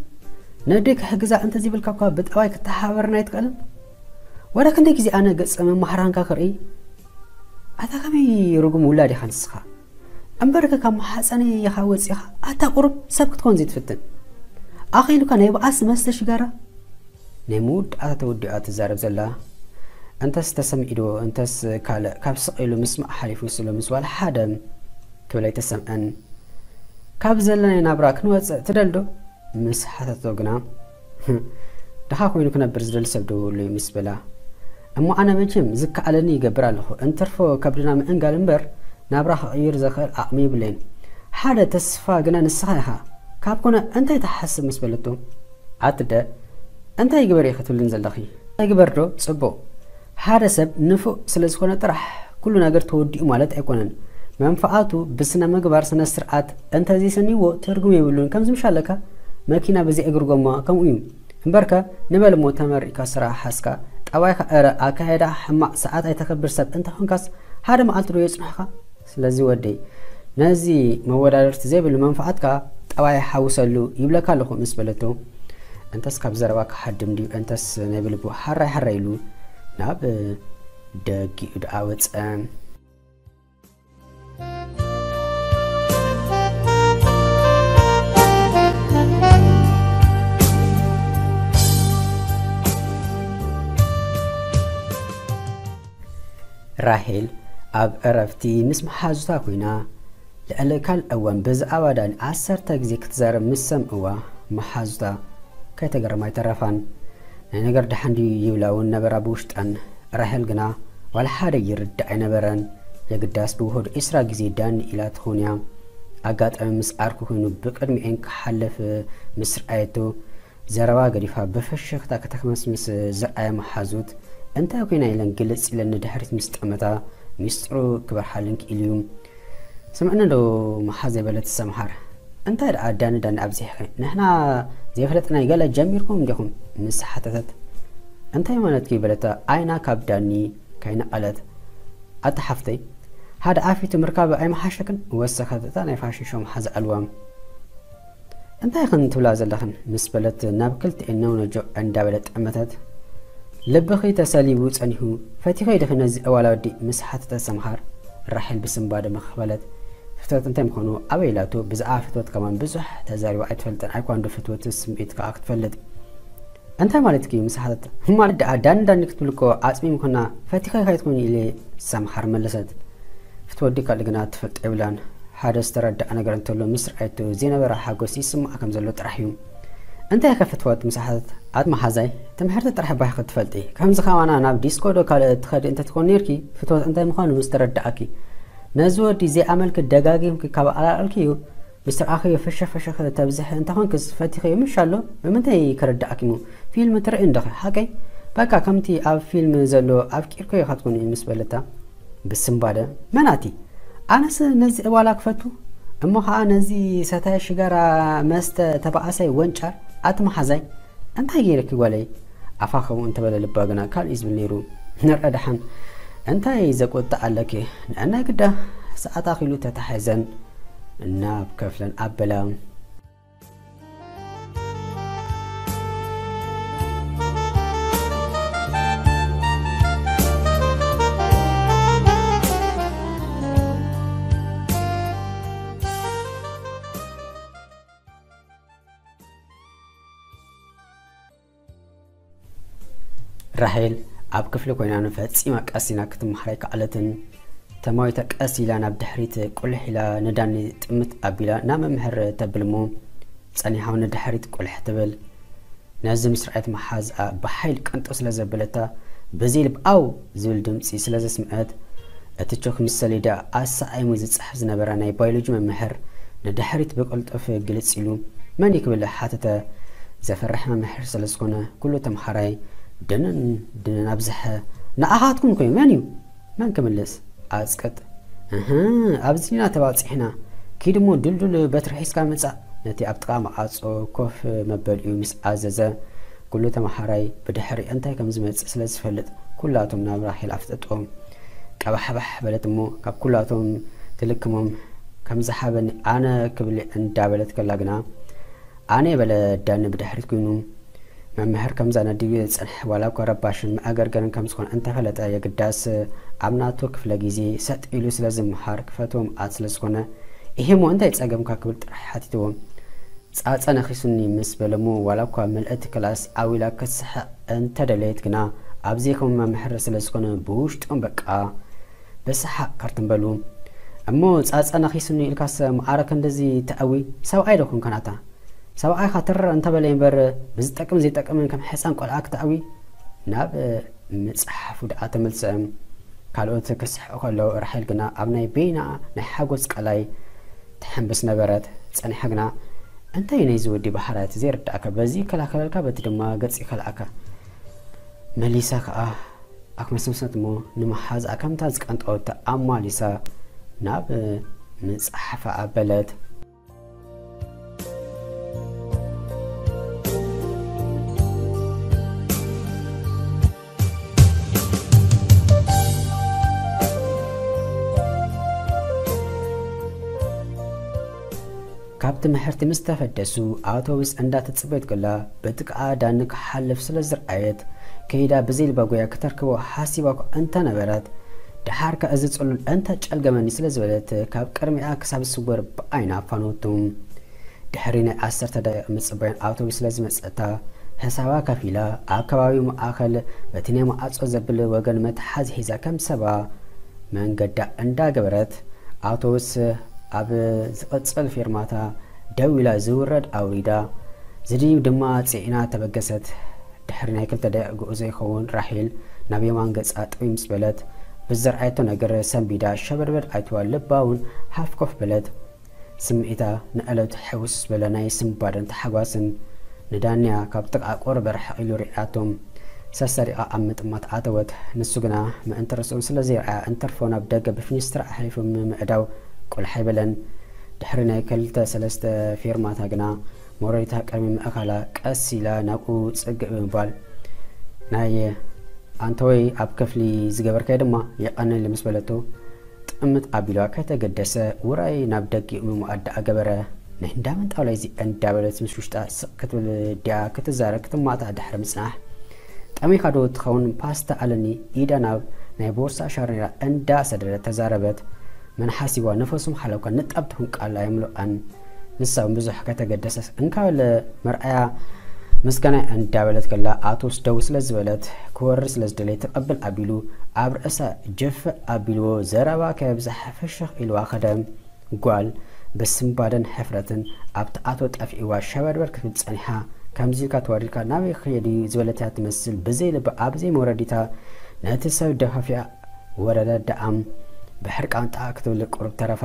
ነደይ ክሕግዛ እንተዘይብልካ እኳ ብጠባይ ክትተሓባበርና ኣይትኽእልን? ወረ ክንደይ ግዜ ኣነ ገጸ መማህራንካ ክርኢ? ኣታ ከመይ ርጉም ውላድ ኢኻ ንስኻ? እምበርከ ካብ ማሕፀነይ ኢኻ ወፂኻ፣ ኣታ ቁሩብ ሰብ ክትኮን ዘይትፍትን። ኣኺሉካ ናይ በኣስ መስተ ሽጋራ። ናይ መወዳእታ ተወዲኣ ትዛረብ ዘላ። እንተስ ተሰሚዑ ዶ፣ እንተስ ካልእ፣ ካብ ስቕ ኢሉ ምስማዕ ሓሊፉ ስለ ምስ ዋላ ሓደ ክብል ኣይተሰምዐን። ካብ ዘለናይ ናብራ ክንወፅእ ትደል ዶ? ምስ ሓተቶ ግና፣ "ድኻ ኮይኑ ክነብር ዝደሊ ሰብ ዶ ኣሎ?" ምስ በላ፣ "እሞ ኣነ መቸም ዝከኣለኒ ይገብር ኣለኹ። እንትርፎ ከብድና ምእንጋል እምበር ናብራ ክቕይር ዘኽእል ዓቕሚ የብለይን። ሓደ ተስፋ ግና ንስኻ ኢኻ። ካብ ኮነ እንታይ ትሓስብ?" ምስ በለቶ፣ "ኣትደ እንታይ ይግበር ኢኺ ትብልን ዘለኺ? እንታይ ይግበር ዶ ጽቡቕ? ሓደ ሰብ ንፉእ ስለ ዝኾነ ጥራሕ ኩሉ ነገር ተወዲኡ ማለት ኣይኮነን። መንፈዓቱ ብስነ ምግባር ስነ ስርዓት እንተዘይሰንይዎ ትርጉም የብሉን። ከምዚ ምሽ ኣለካ መኪና ብዘይ እግሪ ጎማ ከምኡ እዩ። እምበርከ ንበል እሞ ተመሪቕካ ስራሕ ሓዝካ ጠባይካ እረ ኣካየዳ ሕማቕ ሰዓት ኣይተኽብር ሰብ እንተኾንካስ ሓደ መዓልቲ ዶ የጽንሑኻ? ስለዚ ወደይ ነዚ መወዳደርቲ ዘይብሉ መንፈዓትካ ጠባይ ሓውሰሉ ይብለካ ኣለኹ" ምስ በለቶ፣ እንተስ ካብ ዘረባ ክሓድም ድዩ እንተስ ናይ ብልቡ ሓራይ ሓራይ ኢሉ ናብ ደጊኡ ደኣ ወጸ። ራሄል ኣብ ዕረፍቲ ምስ መሓዙታ ኮይና፣ ልዕሊ ካልእ እዋን ብዛዕባ ዳኒ ዓሰርተ ግዜ ክትዛረብ ምስ ሰምዕዋ፣ መሓዙታ ከይተገረማ ኣይተረፋን። ናይ ነገር ደሓን ድዩ ይብላ እውን ነበራ ብውሽጠን። ራሄል ግና ዋላ ሓደ ይርዳእ ኣይነበረን። የግዳስ ብውሑድ ዕስራ ግዜ ዳኒ ኢላ ትኸውን እያ። ኣጋጣሚ ምስ ዓርኩ ኮይኑ ብቅድሚኤን ክሓልፍ ምስ ረኣየቶ፣ ዘረባ ገዲፋ ብፍሽኽታ ከተኽመስምስ ዝረኣያ መሓዙት፣ እንታይ ኮይና ኢለን ግልጽ ኢለን ንድሕሪት ምስ ጠመታ፣ ሚስጥሩ ክበርሃለን ክኢሉ እዩ። "ስምዕኒ ዶ መሓዘይ?" በለት ሰምሃር። "እንታይ ደኣ ዳኒ ዳኒ ኣብዚሕኺ? ንሕና ዘይፈለጥናይ ገለ ጀሚርኩም ዲኹም?" ምስ ሓተተት፣ "እንታይ ማለትኪ?" በለታ ዓይና ካብ ዳኒ ከይነቐለት። "ኣታ ሓፍተይ፣ ሓደ ዓፊቱ ምርካብ ኣይመሓሸክን?" ወሰኸት እታ ናይ ፋሽን ሾው መሓዛ ኣልዋም። "እንታይ ኢኽን ትብላ ዘለኽን?" ምስ በለት ናብ ክልቲኤን ነውነጆ እንዳበለት ጠመተት። "ልብኺ ተሰሊቡ ጸኒሑ፣ ፈቲኺ ዲኺ ነዚ ኣዋላዲ?" ምስ ሓተተት ሰምሃር፣ ራሄል ብስንባደ ምኽኽ በለት። ፍትወት እንታይ ምዃኑ ኣበይ ኢላቶ? ብዛዕባ ፍትወት ከማን ብዙሕ ተዛሪባ ኣይትፈልጥን። ኣይኳ እንዶ ፍትወት ስምዒት ከኣ ክትፈልጥ። እንታይ ማለት እዩ ምስ ሓተት? ማለት ደኣ ዳኒ ዳኒ ክትብል እኮ ኣጽሚም ኮና ፈቲኻ ኢኻ ኣይትኮን ኢለ ሳምሓር መለሰት። ፍትወት ድዩ ካልእ ግና ትፈልጦ የብላን። ሓደ ዝተረድኣ ነገር እንተሎ ምስ ረኣየቶ ዘይነበራ ሓጎስ ይስምዓ ከም ዘሎ ጥራሕ እዩ። እንታይ ኢኻ ፍትወት ምስ ሓተት? ኣት መሓዛይ ትምሕርቲ ጥራሕ ባህ ክትፈልጢ። ከምዚ ከማና ናብ ዲስኮ ዶ ካልእ ትኸዲ እንተትኮን ነርኪ ፍትወት እንታይ ምዃኑ ምስ ተረድኣኪ። ነዚ ወዲ ዘይኣመልኪ ደጋጊምኪ ካብ ኣላልክዩ ምስ ረኣኽዮ ፈሸፈሸ ተብዝሒ እንተኾንክስ ፈቲኽዮ ምሽ ኣሎ? ብምንታይ ክርድኣኪ እሞ? ፊልም ትርኢ እንዲኺ ሓቀይ? በቃ ከምቲ ኣብ ፊልም ዘሎ ኣፍቂርክዮ ኢኻ ትኮኒ ምስ በለታ ብስምባደ መን ኣቲ? ኣነስ ነዚ እባላ ክፈቱ እሞ ኸኣ ነዚ ሰታይ ሽጋራ መስተ ተባኣሳይ ወንጫር ኣቲ መሓዛይ እንታይ ገይረኪ ጓለይ? ኣፋ ከምኡ እንተበለ ልባ ግና ካልእ እዩ ዝብል ነይሩ። ንርአ ደሓን እንታይ ዘቆጣ ኣለኪ? ንዕናይ ግዳ ሰዓት ኣኺሉ ተታሒዘን ናብ ክፍለን ኣበላ። ራሄል ኣብ ክፍሊ ኮይና ንፈጺማ ቀስ ኢላ ክትመሃር ኣይከኣለትን። ተማዊታ ቀስ ኢላ ናብ ድሕሪት ቁልሕ ኢላ ንዳኒ ጥምት ኣቢላ ናብ መምህር ተብል እሞ ጸኒሓ ንድሕሪት ቁልሕ ትብል። ነዚ ምስ ረኣየት መሓዝኣ ብሓይል ቅንጦ ስለ ዘበለታ በዚ ልብ ኣው ዝብል ድምጺ ስለ ዘስምዐት እቲ ቾክ ምስ ሰሌዳ ኣሰዓይሙ ዝጽሕፍ ዝነበረ ናይ ባዮሎጂ መምህር ንድሕሪት ብቕልጡፍ ግልጽ ኢሉ መን እዩ ክብል ሓተተ። ዘፈርሕ መምህር ስለ ዝኾነ ኩሉ ተምሃራይ ድንን ድንን ኣብዝሐ። ንኣኻትኩም ኮይኑ መን እዩ? መን ክምልስ? ኣጽቅጥ። እህ ኣብዚ ኢና ተባጺሕና። ኪድ እሞ ድልዱል በትሪ ሒዝካ ምጻእ። ነቲ ኣብ ጥቓ መዓጾ ኮፍ መበሊኡ ምስ ኣዘዘ ኩሉ ተምሃራይ ብድሕሪ እንታይ ከም ዝመጽእ ስለ ዝፈልጥ ኩላቶም ናብ ራሄል ኣፍጠጥዎም። ቀባሕባሕ በለት እሞ ካብ ኩላቶም ትልክሞም ከም ዝሓበኒ ኣነ ክብል እንዳበለት ከላ ግና ኣነ በለ ዳኒ ብድሕሪት ኮይኑ መምህር ከምዛ ነዲቡ ዝጸንሐ ዋላ እኳ ረባሽን መኣገርገርን ከም ዝኾነ እንተፈለጠ የግዳስ ኣብ ናቱ ክፍለ ግዜ ሰጥ ኢሉ ስለ ዝምሃር ክፈትዎም ኣት ስለ ዝኾነ ኢሂሞ እንታይ ጸገምካ ክብል ጥራሕ ሓቲትዎ። ጻጸ ነኺሱኒ ምስ በለሞ ዋላ እኳ ምልእቲ ክላስ ዓው ኢላ ክትስሕቕ እንተደለየት ግና ኣብ ዘይከም መምህር ስለ ዝኾነ ብውሽጦም በቃ ብሰሓቕ ከርትም በሉ። እሞ ጻጸ ነኺሱኒ ኢልካስ መዓረ ክንድዚ ተኣዊ ሰብኣይ ዶ ኮንካ ናታ? ሰብኣይኻ ትረር እንተበለ እምበር ብዝጠቅምን ዘይጠቅምን ከም ሕፃን ቆልዓ ክትኣዊ ናብ ምጽሓፉ ደኣ ተመልሰ። ካልኦት ክስሕቑ ከለዉ ራሄል ግና ኣብ ናይ በይና ናይ ሓጎስ ቀላይ ትሕንብስ ነበረት። ጸኒሓ ግና እንታይ ናይዚ ወዲ ባህርያት ዘይርድኣካ በዚ ይከላኸለልካ በቲ ድማ ገጽ ይከልኣካ መሊሳ ከኣ ኣክመስምሰት እሞ ንመሓዝኣ ከምታ ዝቀንጠወቶ ኣማሊሳ ናብ ምጽሓፋ ኣበለት። ካብ ትምህርቲ ምስ ተፈደሱ ኣውቶቡስ እንዳተጽበየት ከላ በጥቃኣ ዳኒ ክሓልፍ ስለ ዝረኣየት ከይዳ ብዘይልባ ጎያ ክተርክቦ ሓሲባ እኳ እንተነበረት ደሓርካ እዚ ጽሉል እንተጨልገመኒ ስለ ዝበለት ካብ ቅድሚኣ ክሳብ ዝስወር ብዓይና ኣፋነወቱ። ድሕሪ ናይ ዓሰርተ ደቂቕ ምጽባይን ኣውቶቡስ ስለ ዝመጸታ ሕሳባ ከፊላ ኣብ ከባቢ ማእኸል በቲ ናይ ማዕጾ ዘብል ወገን መትሓዚ ሒዛ ከም ሰባ መንገዳ እንዳገበረት ኣውቶቡስ ኣብ ዝቕጽል ፌርማታ ደው ኢላ ዝውረድ ኣውሪዳ ዝድይብ ድማ ጽዒና ተበገሰት። ድሕሪ ናይ ክልተ ደቂቕ ጉዕዞ ይኸውን ራሄል ናብ የማን ገጻ ጥውይ ምስ በለት ብዝረኣየቶ ነገር ሰንቢዳ ሸበድበድ ኣይትዋ ልባ እውን ሃፍ ኮፍ በለት። ስምዒታ ንዕለቱ ሕውስ ዝበለ ናይ ስንባደን ታሕጓስን ንዳንያ ካብ ጥቓ ቁሩብ ርሕቕ ኢሉ ሪኣቶም ሰሰሪቓ ኣብ ምጥማት ኣተወት። ንሱ ግና ምእንቲ ርእሱ ስለ ዘይረኣያ እንትርፎ ናብ ደገ ብፊኒስትራ ኣሕሊፉ ምምዕዳው ቁልሕ ኣይበለን። ድሕሪ ናይ ክልተ ሰለስተ ፌርማታ ግና ሞረዲታ ቅድሚ ምእካላ ቀስ ኢላ ናብኡ ጽግእ ብምባል ናይ ኣንተወይ ኣብ ክፍሊ ዝገበርካዮ ድማ የቐንል ምስ በለቶ ጥምት ኣቢልዋ ከይተገደሰ ውራይ ናብ ደጊኡ ምምኣድ ደኣ ገበረ። ናይ እንዳ መን ጣውላ እዚ እንዳበለት ምስ ውሽጣ ስቕ ክትብል ድያ ክትዛረብ ክትማታ ድሕሪ ምጽናሕ ጠሚኻ ዶ ትኸውን ፓስታ ኣለኒ ኢዳ ናብ ናይ ቦርሳ ሻርኔራ እንዳሰደደት ተዛረበት። መን ሓሲባ ነፈሱ ምሓለብካ ንጣብ ትኹን ቃል ኣይምልኣን። ንሳ እውን ብዙሕ ከተገደሰስ እንካበለ መርኣያ ምስጋና እንዳበለት ከላ ኣቶስ ደው ስለ ዝበለት ክወርድ ስለ ዝደለየ ተቐብል ኣቢሉ ኣብ ርእሳ ጀፍ ኣቢልዎ ዘረባ ከብዛሕ ፍሽኽ ኢልዋ ከደ። ጓል ብስንባደን ሕፍረትን ኣብቲ ኣቶ ጠፊእዋ ሸበድበድ ክትብል ጸኒሓ። ከምዚ ኢልካ ተዋሪድካ ናበይ ክኸይድ እዩ ዝበለትያ ትመስል ብዘይ ልባ ኣብ ዘይ መውረዲታ ነቲ ሰብ ደፋፊኣ ወረደ ደኣም ብሕርቃን ጣዕ ክትብል ቁሩብ ተረፋ።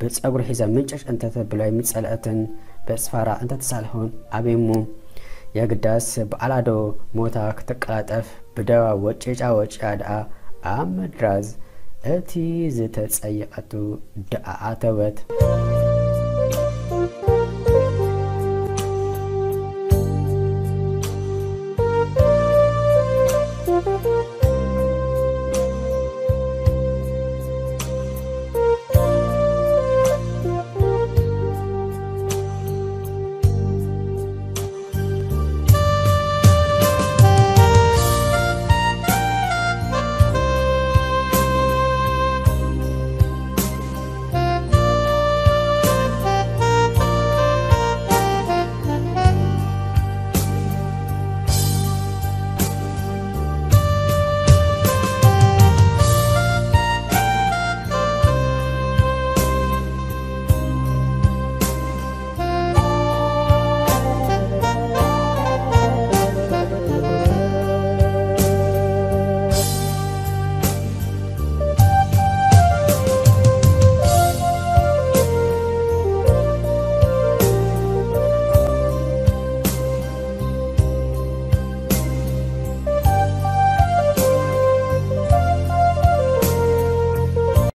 ብጸጉሪ ሒዛ ምንጭጭ እንተተብሎ ኣይምጸልአትን። ብጽፋራ እንተተሳልሆን ኣበይ እሞ የግዳስ ብኣላዶ ሞታ ክትቀላጠፍ ብደዋ ወጪጫ ወጪያ ደኣ ኣብ ምድራዝ እቲ ዝተጸየቐቱ ደኣ ኣተወት።